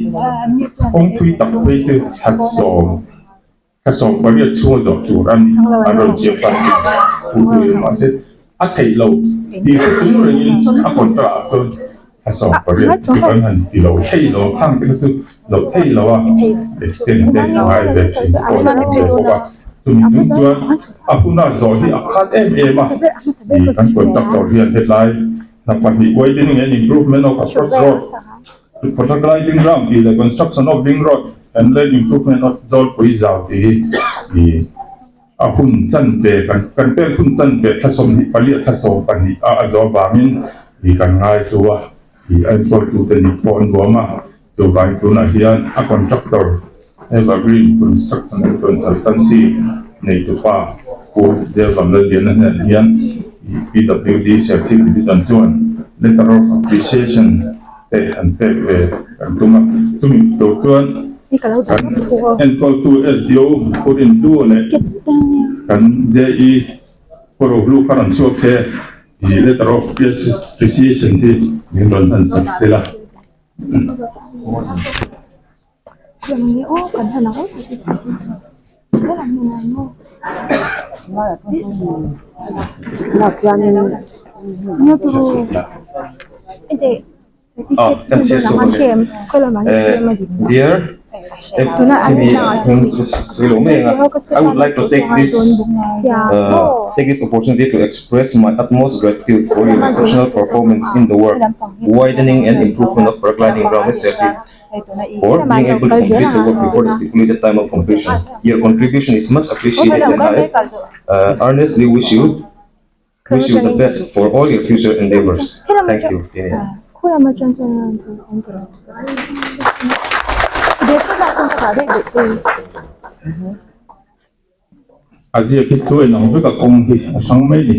kawng thui tak phei chu thla sawm thla sawm pariat chhunga zawh tur a ni an rawn chiah khan thu tur in mahse a theih loh tih hre chung rengin a contract ah chuan thla 18 chu kan han ti lo thei lo khang te kha chu lo thei lo a extend te ngai ve thin te pawh an awm ve bawk a chumi chung chuan a huna zawh hi a khat em em a ih kan contractor hian hetlai hna pahnih widening and improvement of approach road paragliding ground tih leh construction of ring road and lane improvement of Zawlpui zau tih hi ih a hun chanve kan kan pek hun chanve thla 24 a thla 12 a a zawh avangin ih kan ngai chu a ih a enkawltute nih pawh an nuam a. Chuvang tunah hian a contractor Evergreen Construction and Consultancy neitupa Pu Delvam Lalliana hnenah hian PWD Serchhip Division chuan Letter of Appreciation te an pek ve kan tum a. Chumi tur chuan kan enkawltu SDO Pu Rintu leh kan JE Pu Rohlu kha rawn chhuak se Letter of Appreciation hi min rawn han sak sela.
Dear I would like to take this take this opportunity to express my utmost gratitude for your exceptional performance in the work widening and improvement of paragliding ground SRC for being able to complete the work before the stipulated time of completion. Your contribution is much appreciated and I uh, earnestly wish you wish you the best for all your future endeavors. Thank you. Yeah.
A ziak hi chu inang vek a kawng hi a hrang mai ni.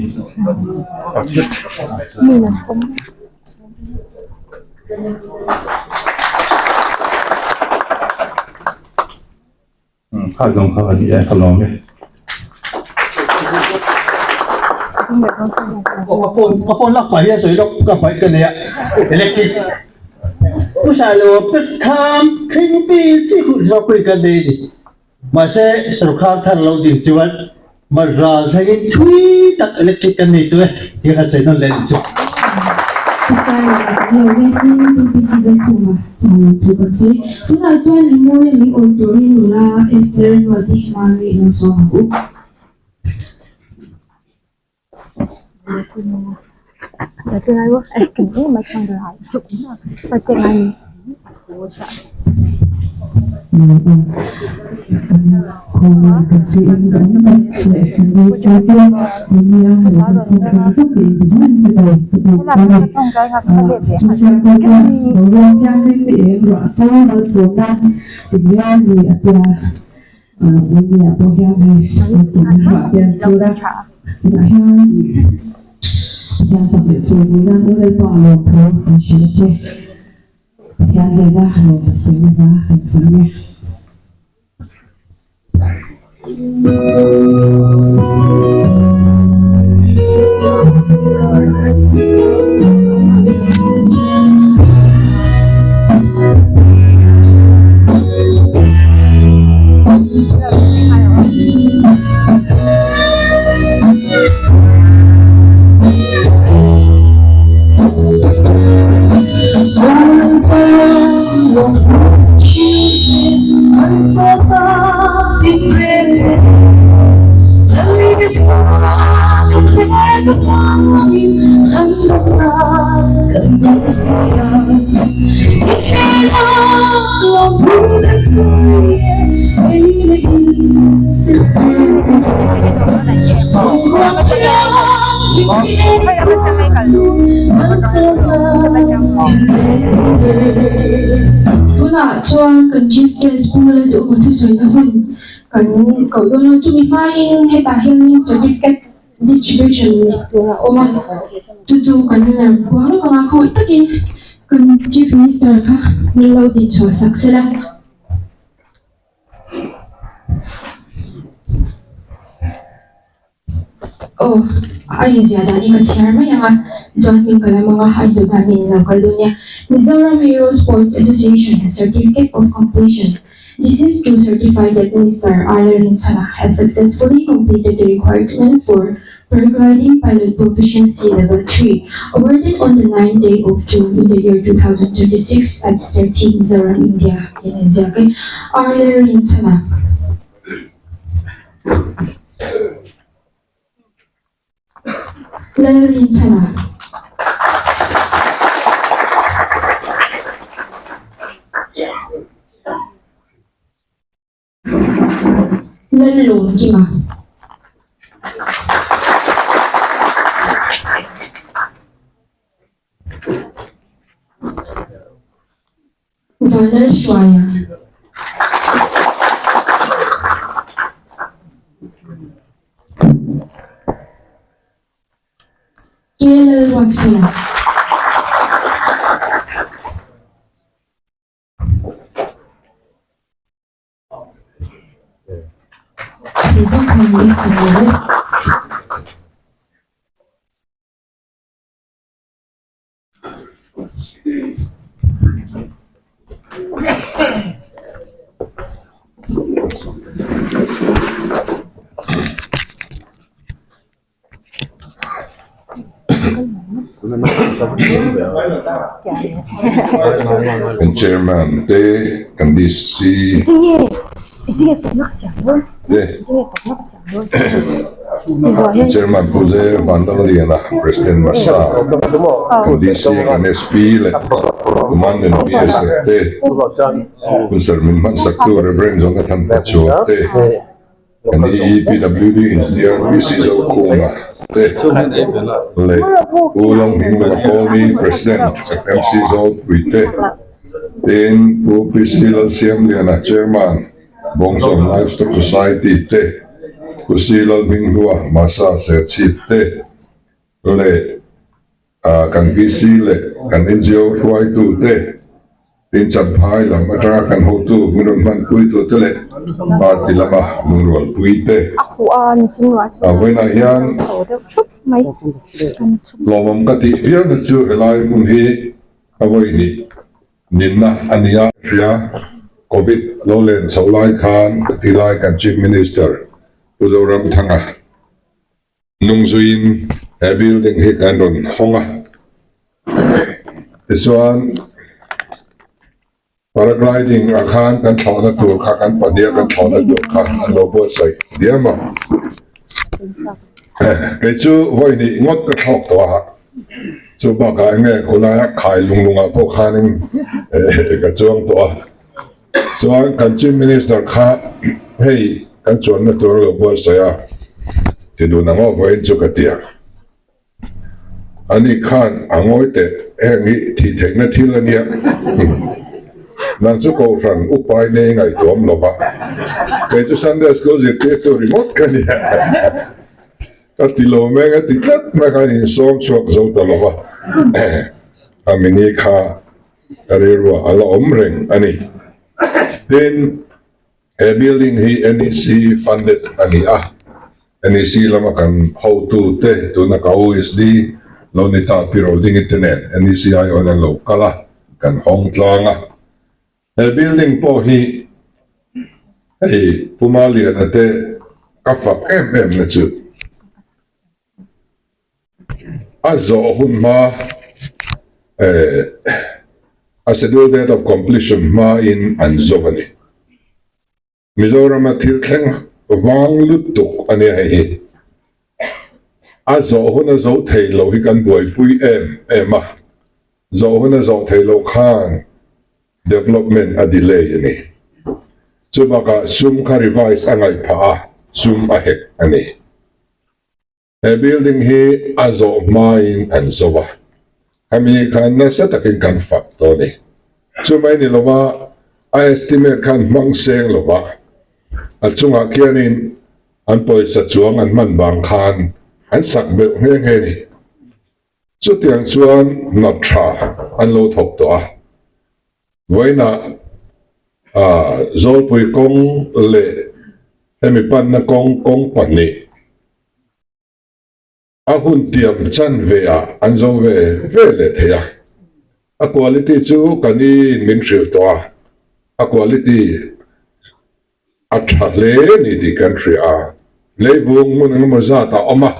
Kha zawng kha a ni e ka lawm e.
Ka phone ka phone lak pah hian sawi lawk ka bike ka nei a electric. Pu Sailo pek tham thleng vel chi hun ropui kan nei a ni. Mahse sorkar thar lo ding chuan Maral thlengin thui tak electric kan nei tu e tih kha sawi nawn leh a ni chu.
Pu Sailo a tam lo e tin Pu PC Zaikhuma chuan lo thu kan sawi. Tunah chuan rimawi a min awi turin nula F Lalruati Mari lo sawm ang u. Tunah chuan kan Chief Guest Pu Lalduhma thusawina hun kan koh dawn a, chumi hmain hetah hianin certificate distribution neih tur a awm a, chu chu kan lar kuang lawk ang a, khawngaih takin kan Chief Minister kha min lo dinchhuah sak sela. Aw, a inziah dan hi ka chhiar mai ang a, chuan hming ka lam ang a, a inhmuh dan hi in lo kal dawn nia. Mizoram Aero Sports Association Certificate of Completion This is to certify that Mister R Rinchhana has successfully completed the requirement for Paragliding Pilot Proficiency Level 3 awarded on the 9th day of June in the year 2026 at Serchhip, Mizoram, India tiin a inziak e. R Rinchhana. Lalrinchhana. Lallawmkima. Vanlalhruaia. K Lalruatfela.
Kan chairman te kan DC te Chairman Pu Ze Vanlalliana, President Masa, kan DC kan SP leh Commandant BSF te, Hunser min hmansak tu Rev Jonathan Pachuau te, Kan EEPWD Engineer PC Zokhuma te leh Pu Longhingloa Colney President FMC Zawlpui te, tin Pu PC Lalsiamliana Chairman Bawngzawm Livestock Society te, Pu C Lalhminghlua Masa Serchhip te leh Kan VC leh kan NGO hruaitute, tin Champhai lam atanga kan hotu min rawn hmanpuitute leh party lama lungrualpuite a vawiinah hian hlawmawm ka tih viau na chu helai hmun hi a vawi hnih. Ninna a nia hria. Covid lo len chho lai khan ti lai kan Chief Minister Pu Zoramthanga hnung zuiin he building hi kan rawn hawng a. Tichuan Paragliding ah khan kan thlawhna tur kha kan pahniha kan thlawhna tur kha an lo buatsaih diam a. Kei chu vawi hnih ngawt ka thlawk tawh a, chu bakah eng nge khulaia khai lung lungah pawh khanin ka chuang tawh a. Chuan kan Chief Minister kha hei kan chuanna tur a lo buatsaih a, ti dun ang aw vawiin chu ka ti a. Ani khan a ngawi teh, heng hi thih theihna thil a nia. Nang chu Kohhran upai nei ngaihtuam lo va, kei chu Sunday School zirtirtu ringawt ka nia. Ka ti lo meng a ti tlat mai khan insawm chhuak zo ta lo va, a mini kha ka rilruah a la awm reng a ni. Tin, He building hi NEC funded a ni a, NEC lama kan hotu te tuna ka OSD lo ni ta Pi Rodingi te nen NEC aiawhin an lo kal a, kan hawng tlang a. He building pawh hi hei Pu Maliana te ka fak em em na chu a zawh hun hma eh a schedule date of completion hma in an zo a ni. Mizorama thil thleng vang lutuk a nia hei hi. A zawh hun a zo thei lo hi kan buaipui em em a, zawh hun a zawh thei lo khan development a delay a ni. Chubakah sum kha revise a ngaih phah a, sum a hek a ni. He building hi a zawh hmain an zo a, khami khan nasa takin kan fak tawh a ni. Chumai ni lova a estimate khan hmang seng lova a chungah khianin an pawisa chuang an hman vang khan an sak belh nghe nghe a ni. Chutiang chuan hna tha an lo thawk tawh a, vawiinah Zawlpui kawng leh hemi panna kawng kawng pahnih a hun tiam chan ve ah an zo ve ve leh thei a, a quality chu ka ni in min hrilh tawh a, a quality a tha hle ni tih kan hria a, leivung hmun engemaw zat a awm a,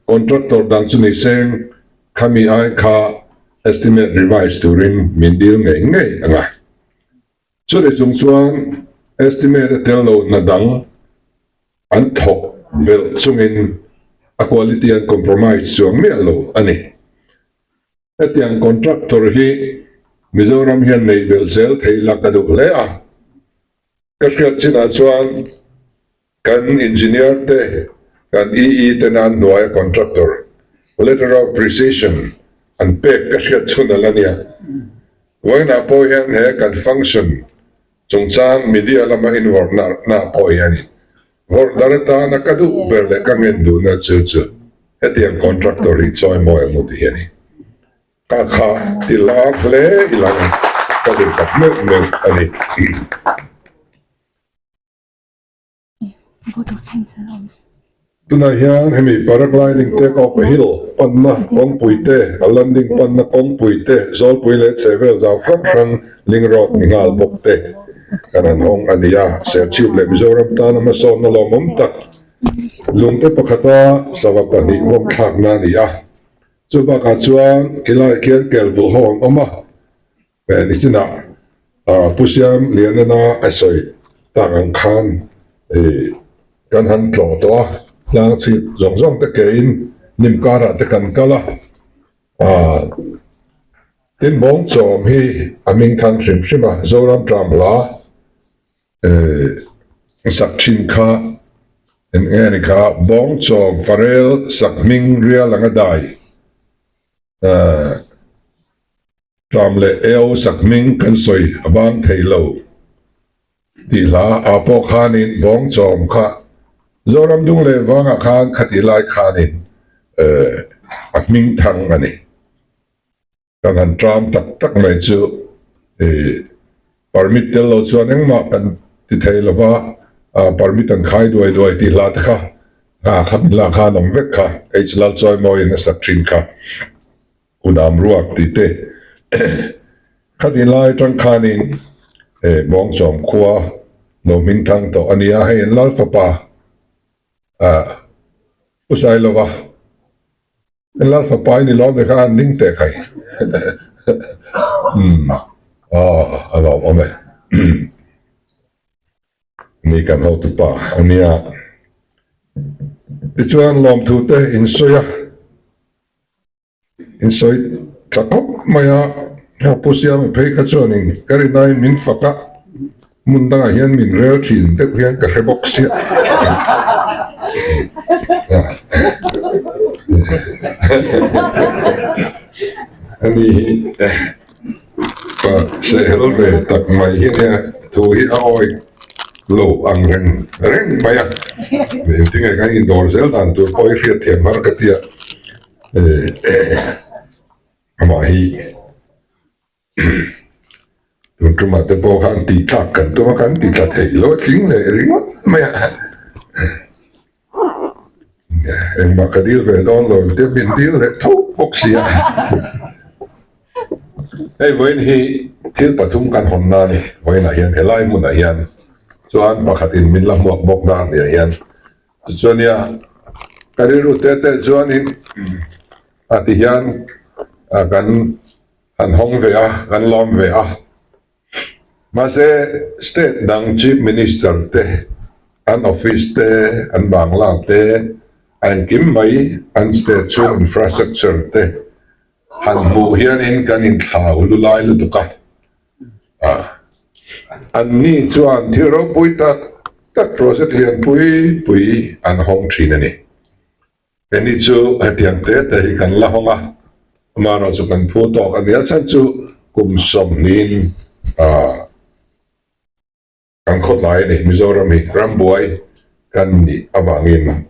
contractor dang chu ni seng khami ai kha estimate revise turin min dil ngei ngei ang a. Chutih chung chuan estimate a tel lo hna dang an thawk belh chungin a quality an compromise chuang miah lo a ni. Hetiang contractor hi Mizoram hian neih belh zel theih la ka duh hle a. Ka hriat chinah chuan kan engineer te, kan EE te nan hnuaia contractor, letter of precision an pek ka hriat chhun a la nia. Vawiinah pawh hian he kan function chungchang media lama invawrhna na pawh hi a ni. Vawrh dar atana ka duh ber leh ka ngen duhna chu chu hetiang contractor hi chawimawi ang u ti hi a ni. Ka kha ti lar hle i lang ka duh tak meuh meuh a ni. Tunah hian hemi paragliding take off a hill panna kawngpui te, a landing panna kawngpui te, zawlpui leh chhehvel zau hrang hrang link road ni nghal bawk te kan han hawng a ni a. Serchhip leh Mizoram tana hmasawnna lawmawm tak lungte pakhata sava pahnih vawmthlakna a ni a. Chu bakah chuan khilaiah khian kel vulh ho an awm a, nichinah Pu Siam Lianana a sawi tak ang khan kan han tlawh tawh a, tlang chhip zawng zawng te kein hnim karah te kan kal a, tin bawngchawm hi a hming than hrim hrim a, Zoram Tramhla. Sak thin kha eng nge ni kha Bawngchawm Farel sak hming rial anga dai Tram leh Eo sak hming kan sawi a bang thei lo tih hla ah pawh khanin Bawngchawm kha Zoram dung leh vangah khan khatih lai khanin a hming thang a ni. Kan han tram tak tak mai chu i permit tel lo chuan engmah kan ti thei lo va, permit an khai duai duai tih hla te kha kha min lak khan awm vek kha H Lalchawimawiin a sak thin kha Kunam ruak tih te. Khati lai atang khanin eh Bawngchawm khua lo hming thang tawh a nia, hei an Lal fapa ah U Sailova an Lal fapa i ni lawm ve kha a han ding teh khai umm aw a lawmawm e ni kan hotupa a nia. Tichuan lawmthu te in sawi a. In sawi tha khawp mai a, heng Pu Siama phei kha chuanin ka rinaiin min fak a, hmun dangah hian min rel thin deuh hian ka hre bawk sia. Ani hi ka sehel ve tak mai hi nia, thu hi a awi lo ang reng reng mai a, engtinge kan indawr zel dan tur pawh hi hriatthiam har ka ti a. Amah hi tun tumah te pawh khan tih tlak kan tum a, kan ti tla thei lo a tling leh ringawt mai a. Engmah ka dil ve dawn lo tia min dil leh tho bawk si a. Hei vawiin hi thil pathum kan hawn na a ni. Vawiinah hian helai hmunah hian chuan pakhatin min la hmuak bawk na nia hian Tichuan nia, ka rilru te te chuanin a ti hian kan han hawng ve a, kan lawm ve a. Mahse, state dang Chief Minister te, an office te, an bangla te, a engkim mai an state chhung infrastructure te han hmuh hianin kan inthlau lulai lutuk a. Anni chuan thil ropui tak tak project lian pui pui an hawng thin a ni. Heni chu hetiang te te hi kan la hawng a, amaherawh chu kan phu tawk a nia chhan chu kum sawmhnihin Kan khawtlai a ni, Mizoram hi rambuai kan nih avangin.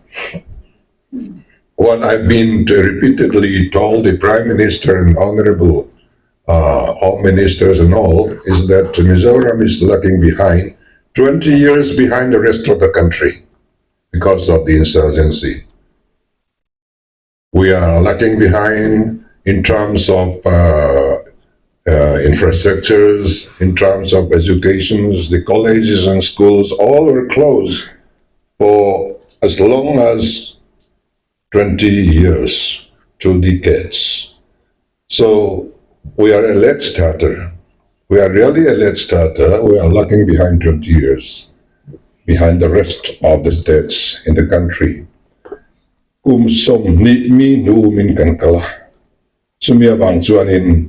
What I've been repeatedly told the Prime Minister and Honourable Home Ministers and all is that Mizoram is lagging behind, 20 years behind the rest of the country because of the insurgency. We are lagging behind in terms of uh, uh, infrastructures, in terms of educations, the colleges and schools all were closed for as long as 20 years, two decades. So we are a late starter. We are really a late starter. We are lagging behind 20 years, behind the rest of the states in the country. Kum 20 mi hnu umin kan kal a, chumi avang chuanin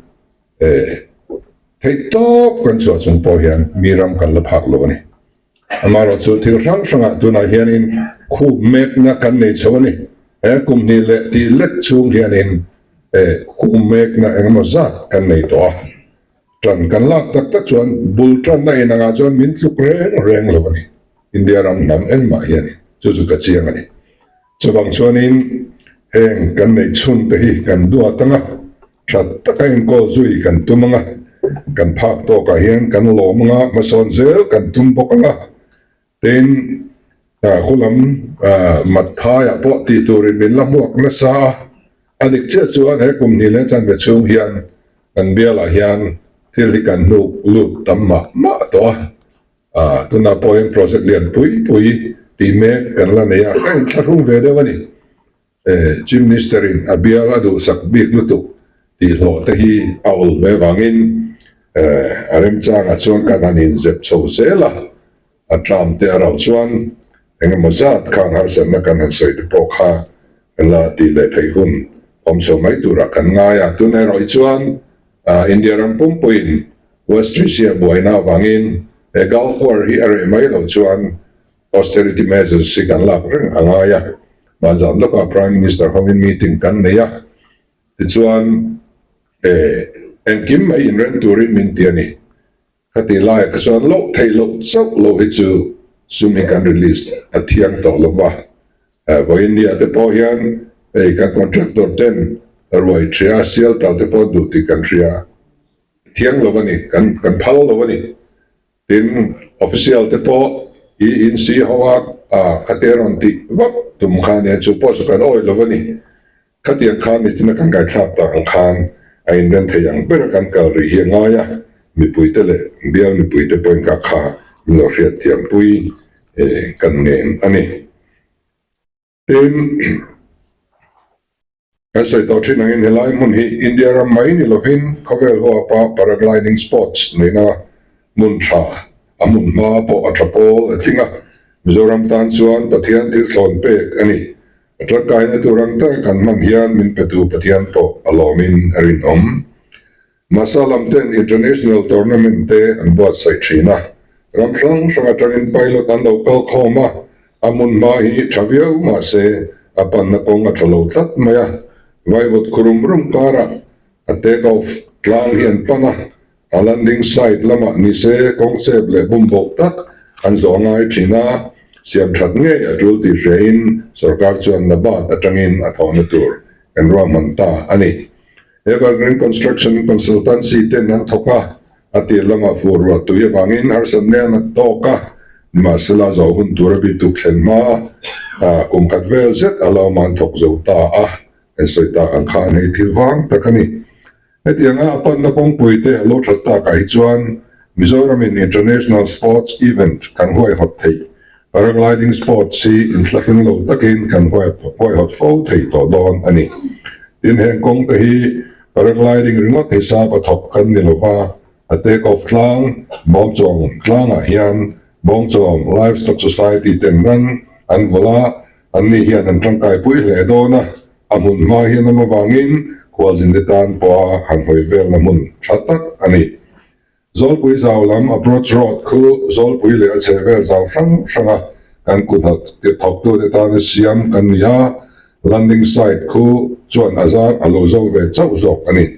theih tawp kan chhuah chung pawh hian mi ram kan la phak lo a ni. Amaherawh chu thil hrang hrangah tunah hianin khup mekna kan nei chho a ni. He kum hnih leh tih lek chhung hianin khup mekna engemaw zat kan nei tawh a. Tan kan lak tak tak chuan bul tanna inangah chuan min tluk reng reng lo a ni. India ram hnam engmah hianin chu chu ka chiang a ni. Chuvang chuanin heng kan neih chhun te hi kan duat ang a, tha taka enkawl zui kan tum ang a, kan phak tawkah hian kan lawm ang a, hmasawn zel kan tum bawk ang a. Tin, khulam Matthaiah pawh tih turin min la hmuak nasa a, a dik chiah chuan he kum hnih leh chanve chhung hian kan bialah hian thil hi kan hnuk lut tam mah mah tawh a. Tunah pawh hian project lian pui pui tih mek kan la nei a, ka inthlahrung ve deuh a ni. Chief Minister in a bial a duhsak bik lutuk tih hlawh te hi a awl ve vangin a remchangah chuan kan han inzep chho zel a, a tram te a rauh chuan engemaw zat khang harsatna kan han sawi te pawh kha kan la tih leh theih hun awm chho mai turah kan ngai a. Tun erawh hi chuan India ram pumpuiin West Asia buaina avangin he Gulf War hi a reh mai loh chuan Austerity measures hi kan lak reng a ngai a, hmanzan lawkah Prime Minister hovin meeting kan nei a, tichuan eh engkim mai inrem turin min ti a ni. Khati laiah kha chuan loh theih loh chauh loh hi chu sum hi kan release a thiang tawh lo va, vawiin nia te pawh hian hei kan contractor ten ruai ṭhia sial tal te pawh duh tih kan hria thiang lo a ni, kan kan phal lo a ni. Tin, official te pawh i insi ho a, khate rawn tih vak tum kha nia, chu pawh chu kan awih lo a ni. Khatiang khan nichina kan ngaithlak tak ang khan a inren thei ang bera kan kal rih hi a ngai a. Mipuite leh bial mipuite pawhin ka kha min lo hriatthiampui kan ngen a ni. Tin, kan sawi tawh thin angin helai hmun hi India ram mai ni lovin khawvel huapa paragliding sports neihna hmun tha, a hmun hma pawh a tha pawl a tling a, Mizoram tan chuan Pathian thil thlawn pek a ni. A tangkaina tur ang taka kan hman hian min petu Pathian pawh a lawmin a rinawm. Masa lam ten international tournament te an buatsaih thin a, ram hrang hrang atangin pilot an lo kal khawm a, a hmun hma hi tha viau mahse a panna kawng a tha lo tlat mai a, vaivut khurum rum karah a take off tlang hi an pan a, a landing site lamah nise kawng chep leh bumboh tak an zawh a ngai thin a, siam that ngei a tul tih hriain sorkar chuan Nabad atangin a thawhna tur kan ruahman ta a ni. Evergreen Construction Consultancy ten an thawk a, a tir lamah fur ruah tui avangin harsatna an a tawk a, nimahsela zo hun tura bituk thlen hma kum khat vel zet a lo man thawk zo ta a, kan sawi tak ang khan hei thil vang tak a ni. Hetianga a panna kawngpui te a lo that takah hi chuan Mizoramin International Sports Event kan huaihawt theih, Paragliding Sports hi inthlahrung lo takin kan huaihawt fo thei tawh dawn a ni. Tin, heng kawng te hi paragliding ringawt hisap a thawk kan ni lova, a take off tlang, Bawngchawm tlangah hian Bawngchawm Livestock Society ten ran an vawlh a, anni hian an tangkaipui hle dawn a, a hmun hma hian awm avangin khualzinte tan pawha han hawi velna hmun tha tak a ni. Zawlpui zau lam approach road khu Zawlpui leh a chhehvel zau hrang hranga kan kut thawktute tana siam kan ni a, landing site khu chuan a zar a lo zo ve chauh zawk a ni.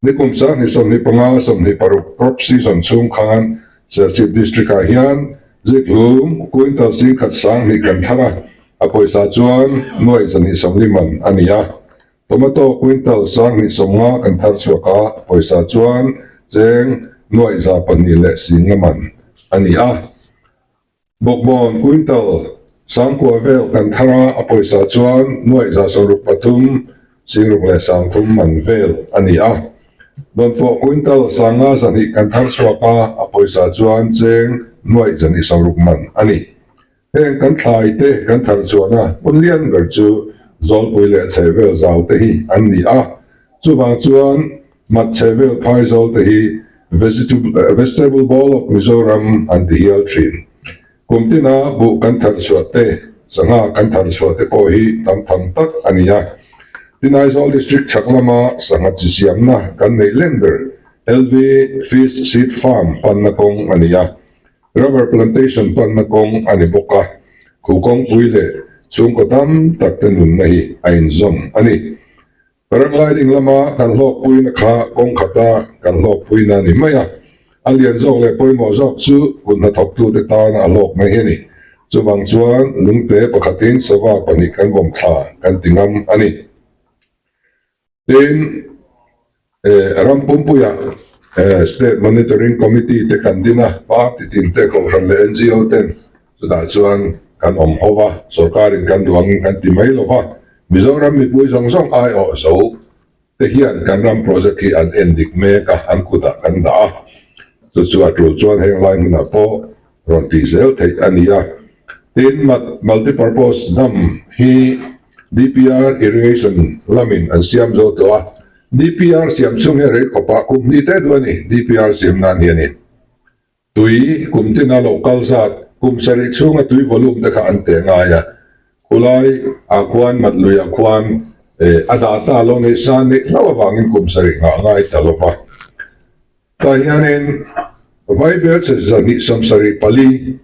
Nikum sanghnih 25 26 crop season chhung khan Serchhip District ah hian zikhlum quintal singkhat sanghnih kan thar a, a pawisa chuan nuai 240 man a ni a. Tomato quintal 2050 kan thar chhuak a, pawisa chuan cheng nuaih 200 leh singa man a ni a. Bawkbawn quintal 9000 vel kan thar a, a pawisa chuan nuaih 63 singruk leh 30 man vel a ni a. Dawnfawh quintal 500 kan thar chhuak a, a pawisa chuan cheng nuaih 260 man a ni. Heng kan thlai te kan thar chuahna hmun lian ber chu Zawlpui leh Chhehvel zau te hi an ni a, chuvang chuan Mat Chhehvel Phaizawl te hi Vegetable Bowl of Mizoram an ti hial thin. Kum tina buh kan thar chhuah te, sangha kan thar chhuah te pawh hi tam tham tak a ni a. Tin Aizawl District chhak lama sangha chi siamna kan neih len ber LV Fish Seed Farm panna kawng a ni a. Rubber plantation panna kawng a ni bawk a, khu kawngpui leh chhungkaw tam tak te nunna hi a inzawm a ni. Paragliding lama kan hlawkpuina kha kawng khata kan hlawkpuina a ni mai a, a lian zawk leh pawimawh zawk chu kut hnathawktute tana a hlawk mai hi a ni. Chuvang chuan lungte pakhatin sava pahnih kan vawm thla kan ti ngam a ni. Tin, ram pumpuiah State Monitoring Committee te kan din a, party tin te, kohhran leh NGO ten chutah chuan kan awm ho va, sorkarin kan duh angin kan ti mai lo va, Mizoram mipui zawng zawng aiawh zo te hian kan ram project hi an en dik mek a, an kutah kan dah a, chu chu a tul chuan heng lai hmunah pawh rawn tih zel theih a ni a. Tin, Multipurpose Dam hi DPR Irrigation lamin an siam zo tawh a, DPR siam chhung hi rei khawpah kum hnih teh duh a ni, DPR siam nan hi a ni. Tui kum tina lo kal zat, kum sarih chhunga tui volume te kha an teh ngai a, khulai ah khuan mat lui ah khuan a data lo neih san neih hlauh avangin kum sarih nghah ngai ta lo va. Tah hianin Vaibel che 274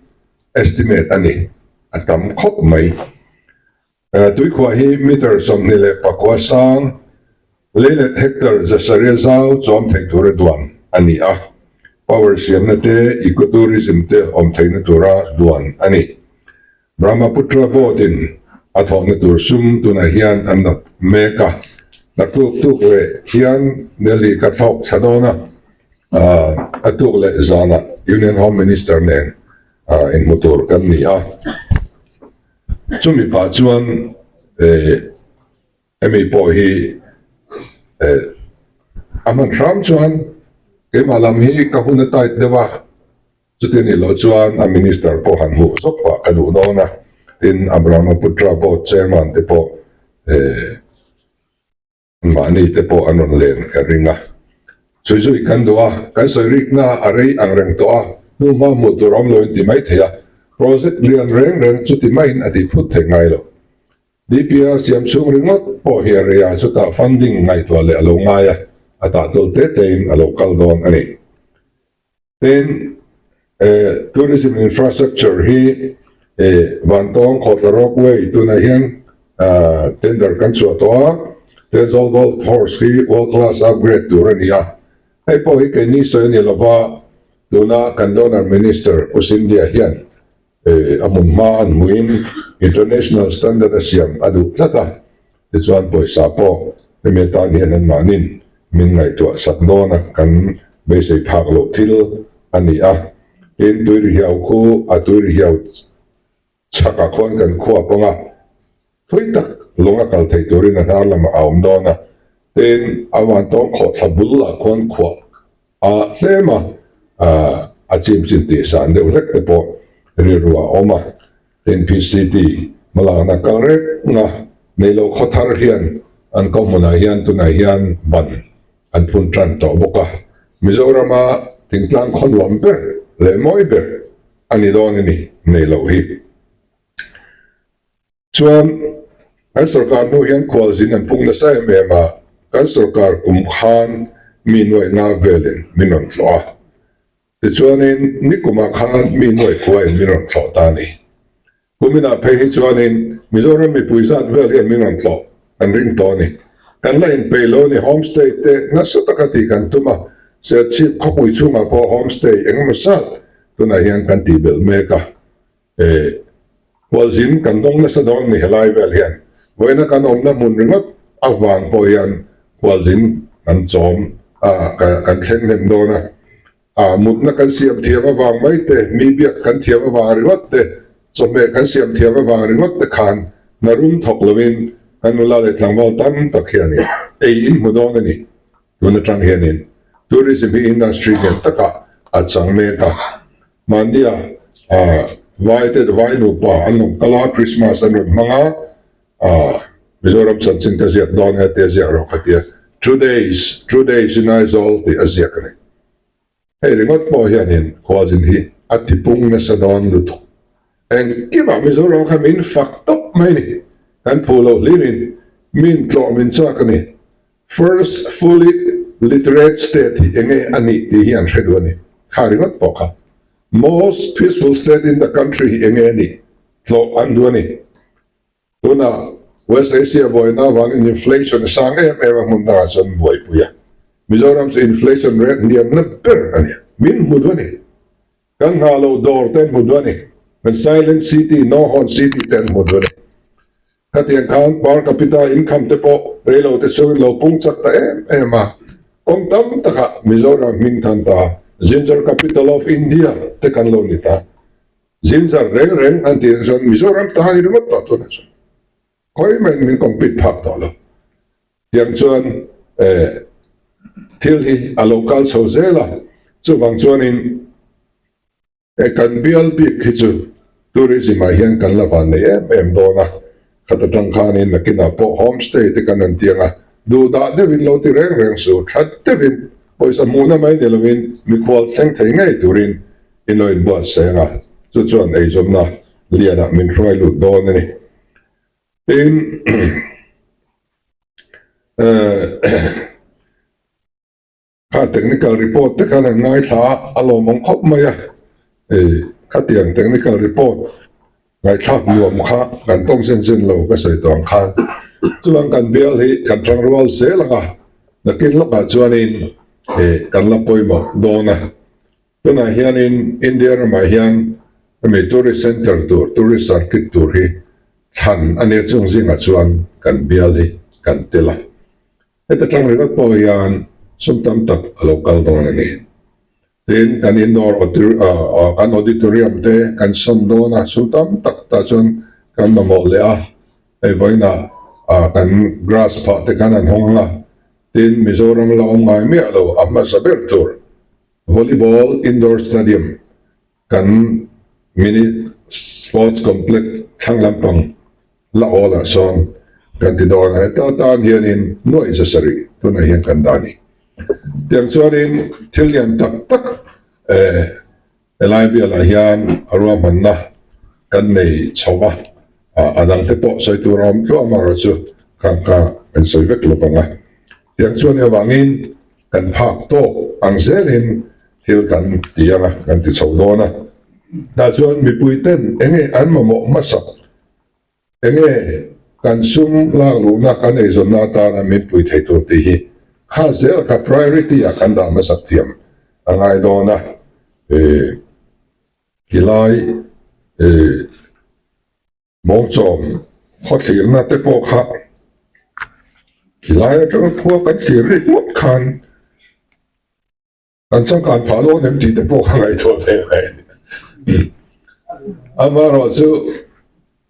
estimate a ni, a tam khawp mai. Tuikhuah hi meter 29 sang, leilet hectare 700 zau chawm theih tura duan a ni a, power siamna te, ecotourism te awm theihna tura duan a ni. Brahmaputra Board in a thawhna tur sum tunah hian an dap mek a, naktuk tuk leh hian Delhi ka thlawk thla dawn a, a tuk leh zanah Union Home Minister nen inhmu tur kan ni a, chumi pah chuan hemi pawh hi a hman hram chuan. Keimah lam hi ka hun a tight deuh a, chuti anih loh chuan a Minister pawh han hmuh zawk pah ka duh dawn a, tin a Brahmaputra Board Chairman te pawh eh mahni te pawh an rawn len ka ring a. Sawi zui kan duh a, kan sawi rikna a rei ang reng tawh a, hnu hma hmuh tur awm loin ti mai thei a, project lian reng reng chuti maiin a tih phut theih ngai lo. DPR siam chhung ringawt pawh hi a rei a, chutah funding ngaihtuah leh a lo ngai a, a tah tul te tein a lo kal dawn a ni. Tin, tourism infrastructure hi Vantawng Khawthla Ropeway tunah hian tender kan chhuah tawh a, Thenzawl Golf Course hi world class upgrade tur a ni a, hei pawh hi keini sawi a ni lova, tuna kan donor minister Pu Scindia hian A hmun hma an hmuhin international standard a siam a duh tlat a, tichuan pawisa pawh hemi atan hian anmahnin min ngaihtuah sak dawn a, kan beisei phak loh thil a ni a. Tin, Tuirihiau khu a Tuirihiau chhakah khuan kan khuap ang a, thui tak lawng a kal theih turin a hnar lamah a awm dawn a, tin, a vantawng khawhthla bul ah khuan khuah A tlem a, a chim chin tih san deuh hlek te pawh rilru a awm a. NPCT hmalakna kal reng a, neilo khaw thar hian an khaw hmunah hian tunah hian ban an phun tan tawh bawk a. Mizorama thingtlang khaw nuam ber leh mawi ber a ni dawn a ni neilo hi. Chuan kan sorkar hnu hian khualzin an pung nasa em em a, kan sorkar kum khan mi nuaih nga velin min rawn tlawh a. Tichuanin nikumah khan mi nuaih khuain min rawn tlawh ta a ni. Kuminah phei hi chuanin Mizoram mipui zat vel hian min rawn tlawh kan ring tawh a ni. Kan la inpeih lo a ni, homestay te nasa taka tih kan tum a, Serchhip khawpui chhungah pawh homestay engemaw zat tunah hian kan tih belh mek a. E, Hualzin kan dawng nasa dawn ni helai vel hian vawiina kan awmna hmun ringawt avang pawh hian Hualzin kan chawm a, kan thleng hnem dawn a. A, mutna kan siam thiam avang mai te, mi biak kan thiam avang ringawt te, chawhmeh kan siam thiam avang ringawt te khan hna rum thawk lovin kan nula leh tlangval tam tak hianin ei in hmu dawn a ni. Tun atang hianin tourism hi industry lian takah a chang mek a. Mahnia vai te vai nupa an rawn kal a, Christmas an rawn hmang a, Mizoram chanchin ka ziak dawn e tia ziak rawh ka tia, Two days, two days in Aizawl tih a ziak a ni. Hei ringawt pawh hianin khualzin hi a tipung nasa dawn lutuk. Engkimah Mizoram kha min fak tawp mai ni, kan phu lo hlirin min tlawh min chak a ni. First fully literate state hi enge a nih tih hi an hre duh a ni. Kha ringawt pawh kha. Most peaceful state in the country hi enge a nih tlawh an duh a ni. Tunah West Asia buaina avangin inflation a sang em em a hmun dangah chuan buaipui a. Mizoram chu inflation rate hniamna ber a ni. Min hmu duh a ni. Kan nghah loh dawr te an hmu duh a ni. Kan Silent City, No Horn City te an hmu duh a ni. Khatiang khan per capita income te pawh reilo te chungin lo pung chak ta em em a. Kawng tam takah Mizoram hming than ta Ginger Capital of India te kan lo ni ta. Ginger reng reng an tih chuan Mizoram ta a ni ringawt tawh tunah chuan. Khawi maiin min compete phak tawh lo. Tiang chuan thil hi a lo kal chho zel a, chuvang chuanin kan bial bik hi chu tourism ah hian kan la van nei em em dawn a, khat atang khanin nakinah pawh homestay te kan han tiang a, duhdah deuhin lo ti reng reng su, that deuhin pawisa hmuhna mai ni lovin mikhual thleng thei ngei turin in lo inbuatsaih ang a, chu chuan eizawnna lianah min hruai lut dawn a ni. Tin, kha technical report te khan an ngaithla a, a lawmawm khawp mai a, khatiang technical report ngaihthlak nuam kha kan tawng zen zen lo ka sawi tawh ang khan chuan kan bial hi kan tangrual zel ang a, nakin lawkah chuanin kan la pawimawh dawn a. Tunah hianin India ramah hian hemi tourist centre tur, tourist circuit tur hi thlan a nia chung zingah chuan kan bial hi kan tel a. Heta tang ringawt pawh hian sum tam tak a lo kal dawn a ni. Tin, kan indoor kan auditorium te kan sawm dawn a, sum tam tak tah chuan kan mamawh leh a. Hei vawiinah kan grass phah te khan an hawng ang a, tin Mizoram la awm ngai miah lo a hmasa ber tur. Volleyball Indoor Stadium kan Mini Sports Complex thlang lampang la awl ah sawn kan ti dawn a, heta tan hianin nuaih zasarih tunah hian kan dah a ni. Tiang chuanin thil lian tak tak eh helai bialah hian ruahmanna kan nei chho va, a dang te pawh sawi tur a awm tluah amaherawh chu khang kha kan sawi vek lo vang a. Tiang chuan avangin kan phak tawk ang zelin thil kan ti ang a, kan ti chho dawn a. Tah chuan mipui ten enge an mamawh hmasak, enge kan sum lak luhna kan eizawnna atana min pui thei tur tih hi kha zel kha priority ah kan dah hmasak thiam a ngai dawn a. Tilai Mawngchawm khawthlirna te pawh kha khilai atanga khua kan thlir rik ngawt khan kan changkan phah dawn em tih te pawh kha ngaihtuah ve mai a ni. Amaherawhchu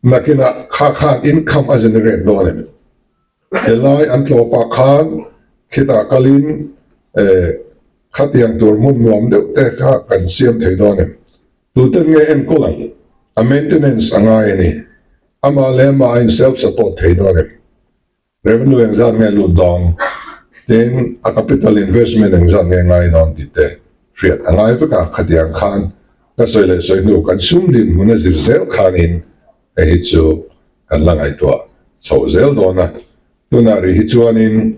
nakinah kha khan income a generate dawn em? Helai an tlawpah khan khitah kalin khatiang tur hmun nuam deuh te kha kan siam thei dawn em? Tuten nge enkawl ang? A maintenance a ngai a ni. Amah leh amah a in self support thei dawn em? Revenue engzat nge lut dawn? Tin, a capital investment engzat nge ngai dawn tih te hriat a ngai vek a, khatiang khan ka sawi leh sawi hnu kan sum dinhmun a zir zel khanin hei hi chu kan la ngaihtuah chhoh zel dawn a. Tunah rih hi chuanin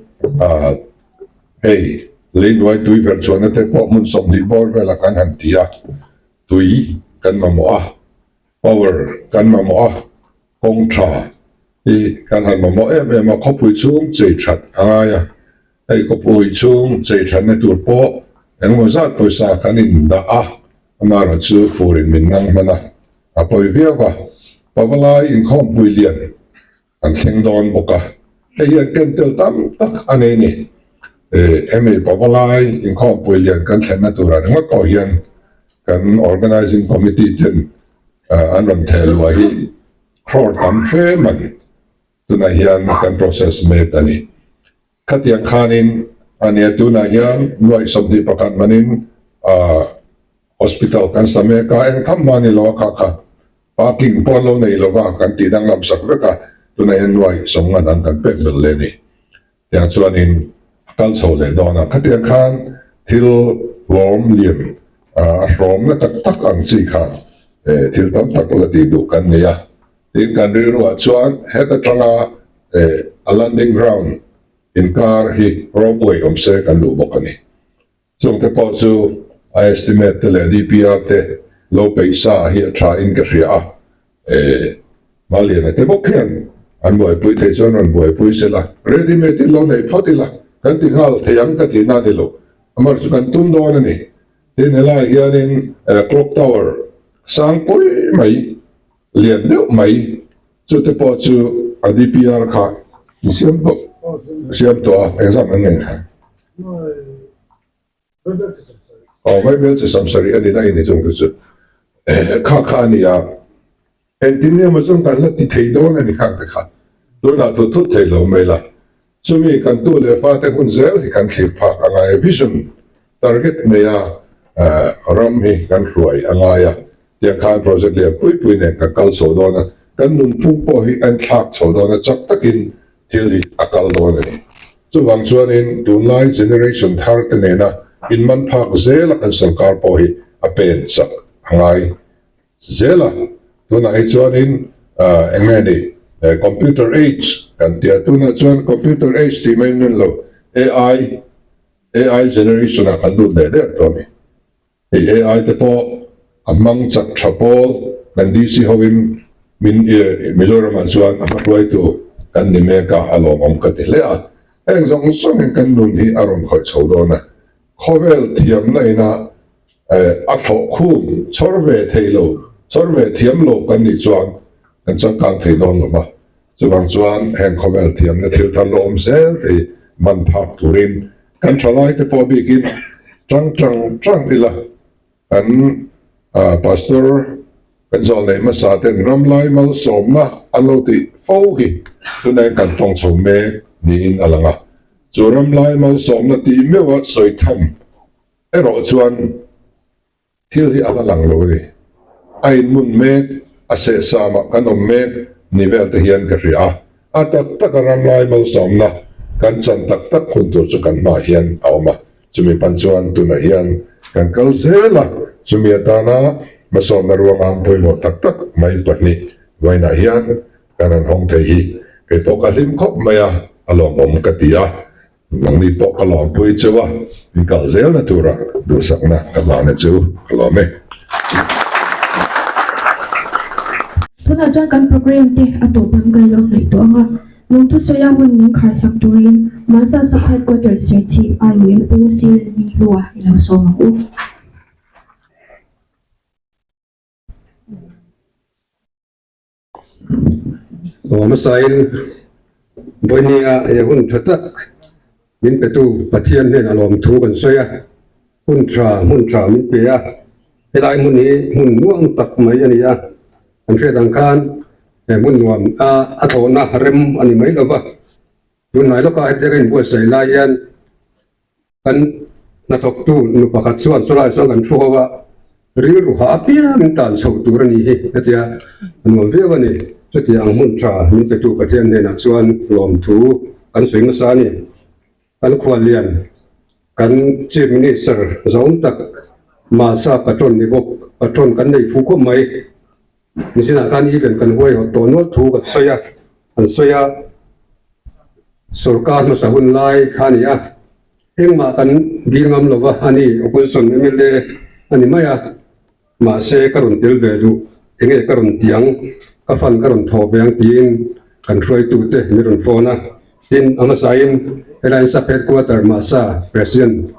hei leinuai tui verh chhuahna te pawh hmun 20 bawr velah kan han ti a, tui kan mamawh a, power kan mamawh a, kawng tha hi kan han mamawh em em a, khawpui chhung chei that a ngai a, hei khawpui chhung chei thatna tur pawh engemaw zat pawisa kan indah a, amaherawhchu furin min nang hman a, a pawi viau a, pavalai inkhawmpui lian An thleng dawn bawk a, hei hian ken tel tam tak a nei ni. Hemi Pavalai inkhawmpui lian kan thlenna turah ringawt pawh hian kan Organising Committee ten an rawn theh luah hi crore tam fe man tunah hian kan process mek a ni. Khatiang khanin a nia tunah hian nuaih 21 manin hospital kan sa mek a, eng tham mah a ni lo a kha kha parking pawh an lo nei lo va kan tih danglam sak vek a, tunah hian nuaih 50 dang kan pek belh leh a ni. Tiang chuanin a kal chho leh dawn a, khatiang khan thil hlawm lian a hrawmna tak tak ang chi kha thil tam tak la tih duh kan nei a, tin kan rilruah chuan heta tanga A landing ground inkar hi ropeway awm se kan duh bawk a ni. Chungte pawh chu a estimate te leh DPR te lo peih sa hi a tha in ka hria a, Maliana te bawk hian an buaipui thei chuan rawn buaipui se la, ready made in lo nei phawt ila kan ti nghal thei ang ka tihna a ni lo, amar chu kan tum dawn a ni. Tin helaiah hianin clock tower sang pui mai lian deuh mai Chute pawh chu a DPR kha siam tawh siam tawh a, exam an nei kha. Aw Vaibel chi samsarih a ni daih ni chung te chu kha kha a ni a, engtin nge maw chuan kan la ti thei dawn a ni khang te kha, tunah thut thut thei lo mai la. Chumi kan tu leh fate hun zel hi kan thlir phak a ngai a, vision, target neia ram hi kan hruai a ngai a, tiang khan project lian pui pui nen kan kal chho dawn a, kan nunphung pawh hi a inthlak chho dawn a, chak takin thil hi a kal dawn a ni. Chuvang chuanin tunlai generation thar te nena inman phak zela kan sorkar pawh hi a pen chak a ngai. Zel a, tunah hi chuanin eng nge ni computer age kan ti a, tunah chuan computer age tih mai nun lo AI, AI generation ah kan lut leh der tawh a ni. Hei AI te pawh a hmang chak tha pawl kan DC hovin min Mizoram ah chuan a hmahruaitu kan ni mek a, a lawmawm ka ti hle a. Heng zawng zawngin kan nun hi a rawn khawih chho dawn a, khawvel thiamna ina A thlawh khum chhawr ve thei lo, chhawr ve thiam lo kan nih chuan kan changkang thei dawn lo va. Chuvang chuan heng khawvel thiamna thil thar lo awm zel te hi man phak turin kan thalai te pawh bikin tang tang tang ila kan Pastor kan zawh neih hmasa ten ramlai malsawmna an lo tih fo hi tunah kan tawng chho mek niin a lang a. Chu ramlai malsawmna tih meuha sawi tham. erawh chuan thil hi a la lang lo a ni. A inmun mek, a sehsamah kan awm mek ni vel te hian ka hria a, a tak taka ramlai malsawmna kan chan tak tak hun tur chu kan hmaah hian a awm a, chumi pan chuan tunah hian kan kal zel a, chumi atana hmasawnna ruangam pawimawh tak tak mai pahnih vainah hian kan han hawng thei hi kei pawh ka hlim khawp mai a, a lawmawm ka ti a. Nangni pawh ka lawmpui cheu a, in kal zelna tura duhsakna ka hlana chu ka lawm e.
Tunah chuan kan program te a tawp lam kan lo hnaih tawh ang a, lungthusawi a hun min kharsak turin Masa Sub Headquarters Serchhip IOM Pu Silen Hminghlua i lo sawm ang u.
Aw hmasain Vawinia he hun tha tak min petu Pathian hnenah lawmthu kan sawi a, hun tha hmun tha min pe a, helai hmun hi hmun nuam tak mai a ni a, kan hriat ang khan he hmun nuam a a thlawhna rem a ni mai lova, tunlai lawkah hetiang a inbuatsaih lai hian Kan hnathawktu nu pakhat chuan chulaiah chuan kan thu ho a, rilru hah apiangin tan chhoh tur a ni hi a ti a, a nuam viau a ni. Chutiang ang hmun tha min petu Pathian hnenah chuan lawmthu kan sawi hmasa a ni. Kan khuallian, kan Chief Minister zahawm tak Masa Patron ni bawk, Patron kan nei fu khawp mai. Nichinah khan event kan huaihawt tawh nual thu kan sawi a, an sawi a, sorkar hmasa hun lai kha a ni a, engmah kan dil ngam lo va, a ni opposition mla a ni mai a, mahse ka rawn tel ve duh, enge ka rawn ti ang, ka fund ka rawn thawh ve ang tiin kan hruaitute min rawn phone a, tin a hmasain helai sub headquarter Masa president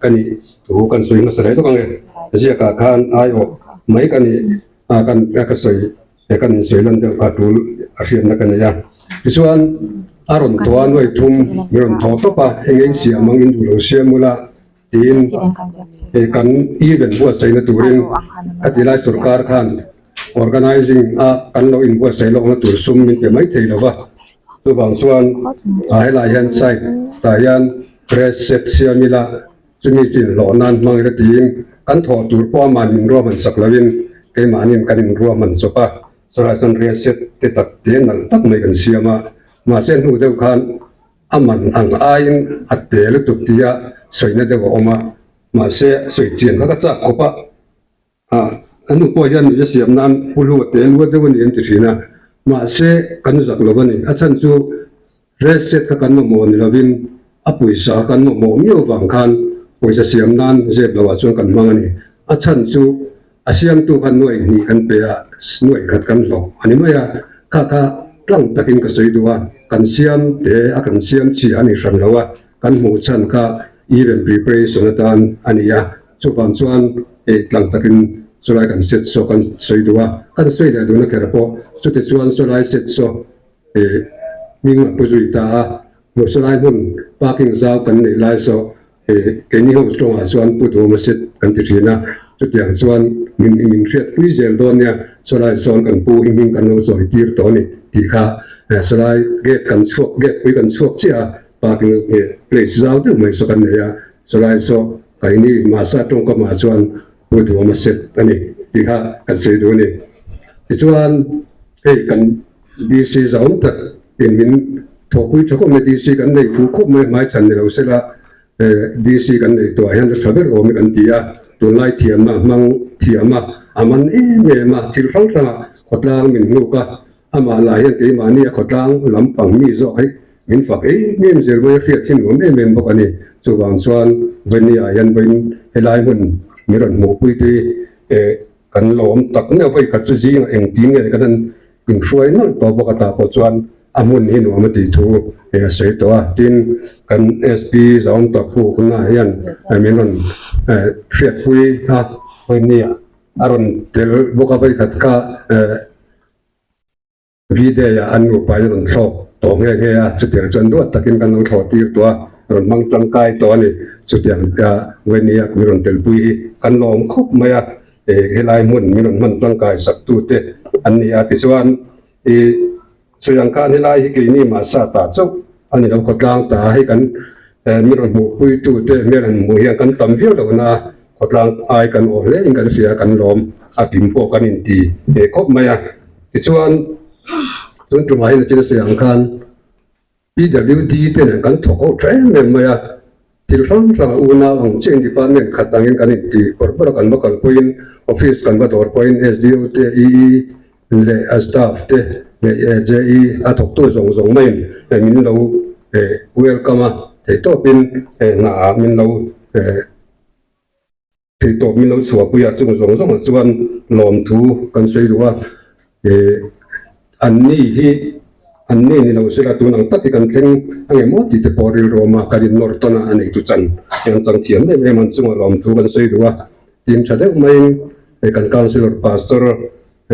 Ka nih thu kan sawi hmasa leh lawk ang e. Ziakah khan aiawh mai ka nih a kan ka sawi he kan insawi lan deuh kha tul a hriatna ka nei a. Tichuan a rawn thaw a nuai thum min rawn thaw tawp a, eng eng siam ang in duh lo siam ula tiin he kan event buatsaihna turin ka ti lai sorkar khan organizing a kan lo inbuatsaih lawkna tur sum min pe mai thei lo va. Chuvang chuan a helai hian site tah hian press set siam ila chumi chu inhlawh nan hmang ila tiin kan thawh tur pawh amah min ruahman sak loin keimahnin kan inruahman chawp a, chulaiah chuan real set te tak te nalh tak mai kan siam a, mahse hnu deuh khan a man ang aiin a te lutuk tia sawina deuh a awm a, mahse sawi chian kha ka chak khawp a. A, a nu pawh hian nuih a siam nan pu hlu a tel uat deuh a ni an ti thin a, mahse kan zak lo a ni. A chhan chu rest set kha kan mamawh ni lovin a pawisa kha kan mamawh miau vang khan pawisa siam nan zep loah chuan kan hmang a ni. A chhan chu a siamtu khan nuaih hnih kan pe a, nuaih khat kan hlawh a ni mai a, kha kha tlang takin ka sawi duh a, kan siam te a kan siam chhia a ni hran lo a, kan hmuh chhan kha event preparation atan a ni a. Chuvang chuan eh tlang takin chulai kan set saw kan sawi duh a, kan sawi leh duhna kher pawh chuti chuan chulai set saw eh hming a pu zui ta a, hmuh chulai hmun parking zau kan neih lai saw eh keini ho tawngah chuan pu duhawm a set kan ti thin a, chutiang chuan min min hriatpui zel dawn nia chulai sawn kan pu hi hming kan lo chawi tir tawh a ni tih kha eh chulai gate kan chhuak gate pui kan chhuak chiah a parking eh place zau deuh mai saw kan nei a chulai saw Kaini Masa tawngkamah chuan Pu Duhawma set a ni tih kha kan sawi duh a ni. Tichuan hei kan DC zahawm tak in min thawhpui tha khawp mai, DC kan nei fuh khawp mai, hmaichhan ni lo sela DC kan nei tuah hian a tha ber awm e kan ti a, tunlai thiamna hmang thiam a, a man em em a, thil hrang hrangah khawtlang min hnuk a, Amah lah hian keimahni a khawtlang lampang mi zawk hi min fak em em zel mai a hriat hi nuam em em bawk a ni. Chuvang chuan Vawini-ah hian vawiin helai hmun min rawn hmuhpui te hi kan lawm tak meuh vawi khat chu zingah engtin nge kan han inhruai nawlh tawh bawk a tah pawh chuan a hmun hi nuam a tih thu a sawi tawh a. Tin, kan SP Zahawm Tawkpukna hian min rawn hriatpui a, Vawini-ah a rawn tel bawk a vawi khat kha. V-Day ah an nupa in rawn thlawk tawh nghe nghe a, chutiang chuan duat takin kan lo thlawh tir tawh a, rawn hmang tangkai tawh a ni. Chutiang Venia min rawn telpui hi kan lawm khawp mai a, helai hmun min rawn hman tangkai sak tute an ni a. Tichuan i sawi ang khan helai hi keini mah sa ta chauh a ni lo, khawtlang ta hi kan. Mi rawn hmuhpuitute hmel han hmuh hian kan tam viau lo na khawtlang ai kan awh hle in kan hria kan lawm a kim pawh kan inti ve khawp mai a. Tichuan tun tumah hian a thil sawi ang khan PWD te nen kan thawk ho tha em em mai a, thil hrang hrang a unau ang chiah in department khat angin kan inti bawrh bawrh a kan va kalpuiin office kan va dawr pawhin SDO te EE leh a staff te leh JE a thawktu zawng zawng maiin min lo welcome a, theihtawpin hna ah min lo Theihtawp min lo chhuahpui a, chung zawng zawngah chuan lawmthu kan sawi duh a, eh anni hi anni ni lo sela tun ang tak hi kan thleng a nge maw tih te pawh rilru awm a, kan innawr tawn a, a neitu chan hian chang thiam em em an chungah lawmthu kan sawi duh a, tin tha deuh maiin eh kan councillor pastor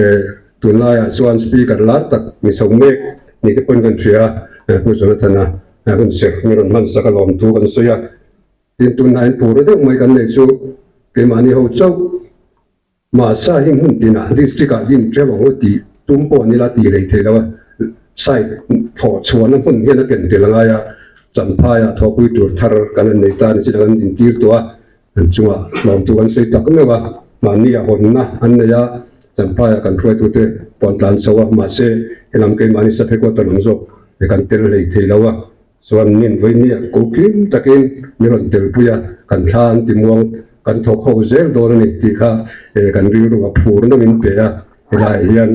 eh tunlaiah chuan speaker lar tak ni chho mek ni te pawhin kan hria a, Pu Jonathan-a hun serh min rawn hman sak a lawmthu kan sawi a. Tin, tunah in phur deuh mai kan nei chu keimahni ho chauh mahsa hi hmun tinah district ah din teuh ang u tih tum pawh an ila tih lei thei lo a, site thawh chhuahna hmun hian a ken tel a ngai a, Champhaiah thawhpui tur thar kan han nei ta a ni chiah kan intir tawh a, an chungah hlawmtu kan sawi tak meuh a, mahni a hawnna an nei a, Champhaiah kan hruaitute pawh an tlan chho a, mahse helam keimahni Saphekawta lam zawk kan tel hlei thei lo a. Chuan min vawinia ko kim takin min rawn telpui a, kan thla an ti muang, kan thawk ho zel dawn a ni tih kha kan rilru a phurna min pe a, helaiah hian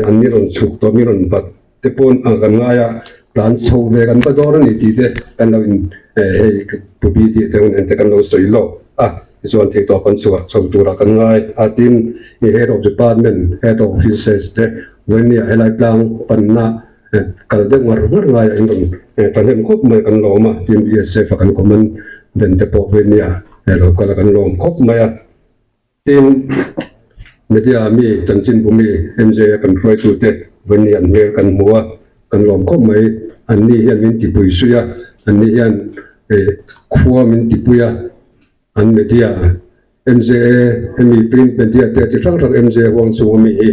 an ni rawn chhuk tawh, min rawn bat te pawn ang kan ngai a, tlan chho ve kan va dawn a ni tih te kan lo in hei pu bi tih te hun ente kan lo sawi lawk a, tichuan theihtawp kan chhuah chho turah kan ngai a, tin head of department, head of offices te vawinia helai tlang panna Kal deuh ngar ngar ngaiah in rawn ta hnem khawp mai kan lawm a, tin BSF a kan commandant te pawh hi nia lo kal a kan lawm khawp mai a, tin media mi chanchinbu mi MJ a kan hruaitu te vawiin an hmel kan hmu a kan lawm khawp mai, an ni hian min tipui zui a, an ni hian khua min tipui a, an media MJA hemi print media te chi hrang hrang MJA huang chhunga mi hi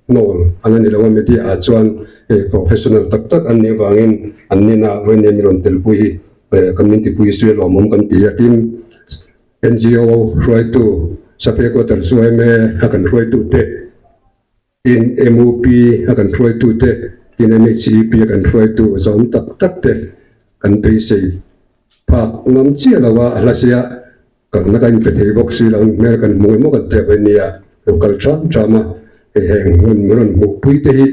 hnawl an a ni lo a, media ah chuan professional tak tak an nih avangin an nina vawiin mi rawn telpui hi kan min tipui suia lawmawm kan ti a, tin NGO hruaitu Sape Quarters yma a kan hruaitu te Tin MUP a kan hruaitu te, tin MHEP a kan hruaitu zawm tak tak te kan beisei phak ngam chiah lo a, a hla sia kalna ka inpe thei bawk si lo, hmel kan hmu emaw kan tep a nia, lo kal ṭham ṭham a, hei heng hun min rawn hmuhpui te hi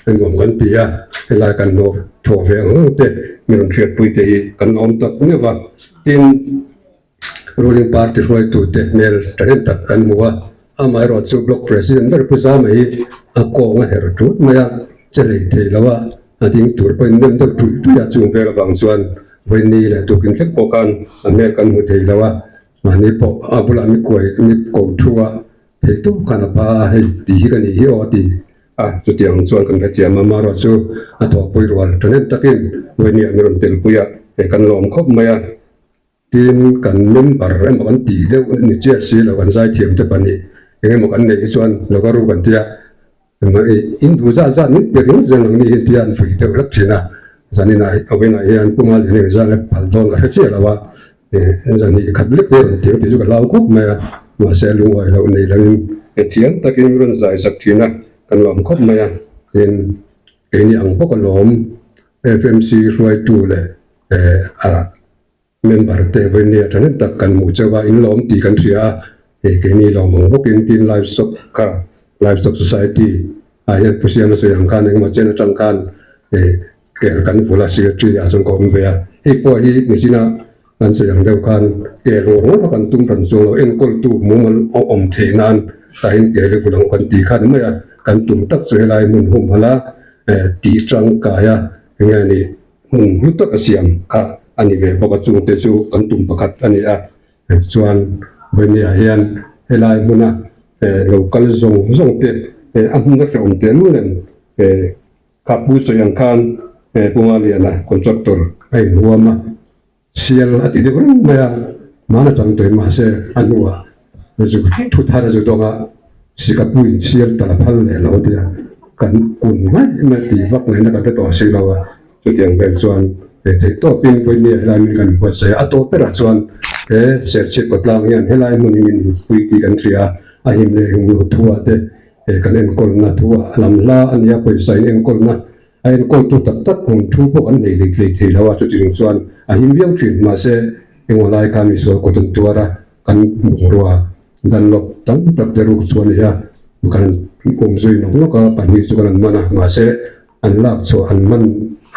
a nuam kan ti a, helai kan hlawh thawh ve ang ang te min rawn hriatpui te hi kan awm tak meuh a, tin. Ruling party hruaitute hmel ṭahnem tak kan hmu a, amaherawh chu Block President ber Pu Zama hi a kawng a her ṭut mai a, che lei thei lo a, a ding tur pawhin nem deuh ṭuih ṭuih a, chung vel avang chuan vawiin leh tukin thleng pawh khan a hmel kan hmu thei lo a, mahni pawh a bulah mi kuai mi ko thu a, thei tawp khan a pa a, hei tih hi ka nih hi aw a ti a, chutiang chuan kan hrethiam a, amaherawh chu a thawhpui rual ṭahnem takin vawiin ah min rawn telpui a, hei kan lawm khawp mai a. Tin, kan member emaw kan tih deuh ni chiah si lo, kan zaithiam te pahnih eng emaw kan neih hi chuan lo ka ru kan ti a, in duh zat zat min pe ringawt zel ang mi hi tia an vui deuh hlek thin a, zaninah awinah hian Puma lian hi zan lek phal dawn ka hre chiah lo a, zan hi khat lek te rawn ti ang tih chu ka hlau khawp mai a, mahse lungawi loh nei loin thiam takin rawn zai zak thin a, kan lawm khawp mai a, tin keini ang bawk alawm FMC hruaitu leh a Member te vawinia thahnem tak kan hmuh chauh a, in lawm tih kan hria a, hei keini lawm ang bawkin tin Livestock kha Livestock Society ah hian Pu Siama sawi ang khan engemaw chen atang khan hei kel kan vul a, secretary ah chuan ka awm ve a, hei pawh hi nichina kan sawi ang deuh khan kel ngawr ngawr kha kan tum hran chuang lo, enkawltu mumal a awm theih nan tahin kel hi vul ang kan ti kha ni mai a, kan tum tak chu helai hmun humhalh a tih tangkai a enge a nih. Hmun hlu tak a siam kha a ni ve bawk a, chungte chu kan tum pakhat a ni a. Chuan vawinia hian helai hmuna lo kal zawng zawng te a hmun a hrehawm teh lul em kha Pu sawi ang khan Pu Ngaliana contractor a inhuam a, Sial a ti deuh reng mai a, hmana tang tawih mahse a hnuah zu thu thar zu dawng a, Sikapuiin sial tal a phal leh lo a ti a, kan kun mai mai tih vak ngaihna kan hre tawh si lo a, chutiang vel chuan. He theih tawpin vawinia helai hmun kan buatsaih a, a tawp berah chuan he Serchhip khawtlang hian helai hmun hi min hlutpui tih kan hria a, a him leh him lo thuah te he kan enkawlna thuah a lam hla a nia pawisa in enkawlna a enkawltu tak tak hmun thu pawh kan nei hlei hlei thei lo a, chutiang chuan a him viau thin mahse engmaw lai khan misual kut an tuar a, kan bungrua dan lawk tam tak te ruk chu a ni a, kan awm zui nawk nawk a, pahnih chu kan an man a mahse An lak chhuah an man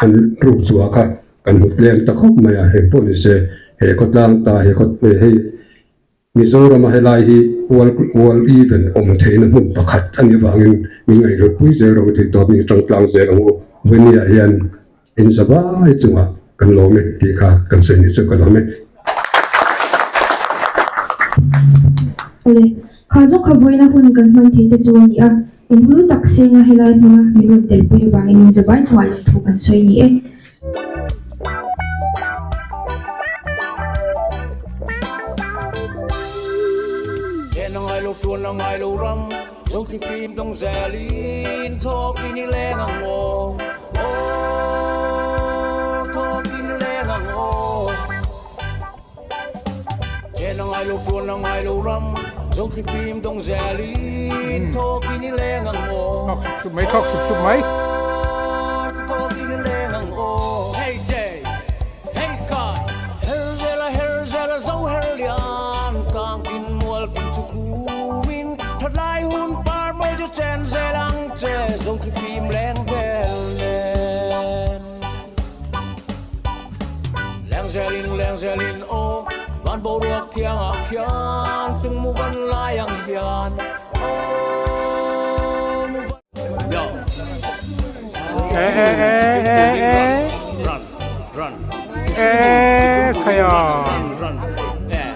an ruk chhuah kha kan hmu tlem ta khawp mai a, heng pawh ni se he khawtlang ta he khaw hei Mizorama helai hi world world event awm theihna hmun pakhat a nih avangin min ngaihhlutpui zel rawh u tih tawp min tang tlang zel ang u. Vawini-ah hian in zavai chungah kan lawm e tih kha kan sawi ni chu ka lawm e.
Awle, kha zawk kha vawiina hun kan hman theih te chu a ni a. Inhlu tak senga helai hmuna min rawn telpui avangin min zavai chungah lawmthu kan sawi ni e.
Chen a ngai lo tuan a ngai lo ram zo thli fim dawng zelin thawkin i leng ang aw aw thawkin i leng ang aw Chen a ngai lo tuan a ngai lo ram zo thli fim dawng zelin thawkin i leng ang aw
Thawk sup sup mai thawk sup sup mai.
Aw thawkin i leng ang aw Hey day hey kai her zela her zela zo her lian tangkin mual pui chu khumin thatlai hun par mawi chu chen zel ang che zo thli fim leng vel nen. Leng zelin leng zelin aw van boruak thiangah khian tung mu van lai ang hian aw mu van Yo
Eh eh eh eh eh
Run run
Eh khaya
run run eh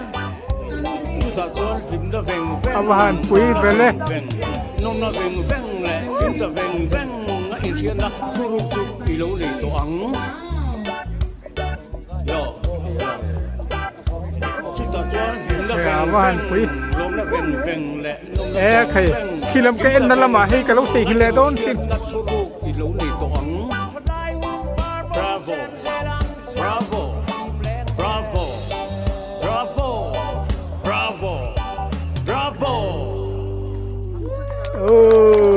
chutah chuan hlimna veng veng
A va han pui vel e.
veng nawmna veng veng leh hlimta veng veng a inhriatna thuruk chu I lo nei tawh ang. Yo. Chutah chuan hlimna veng veng, lawmna veng veng leh nawmna veng veng.
Khi lam ka en na lamah hei ka lo thei hi leh dawn thin.
Thuruk i lo nei tawh ang. Bravo. Bravo. Bravo. Bravo. Bravo. Bravo.
Oh.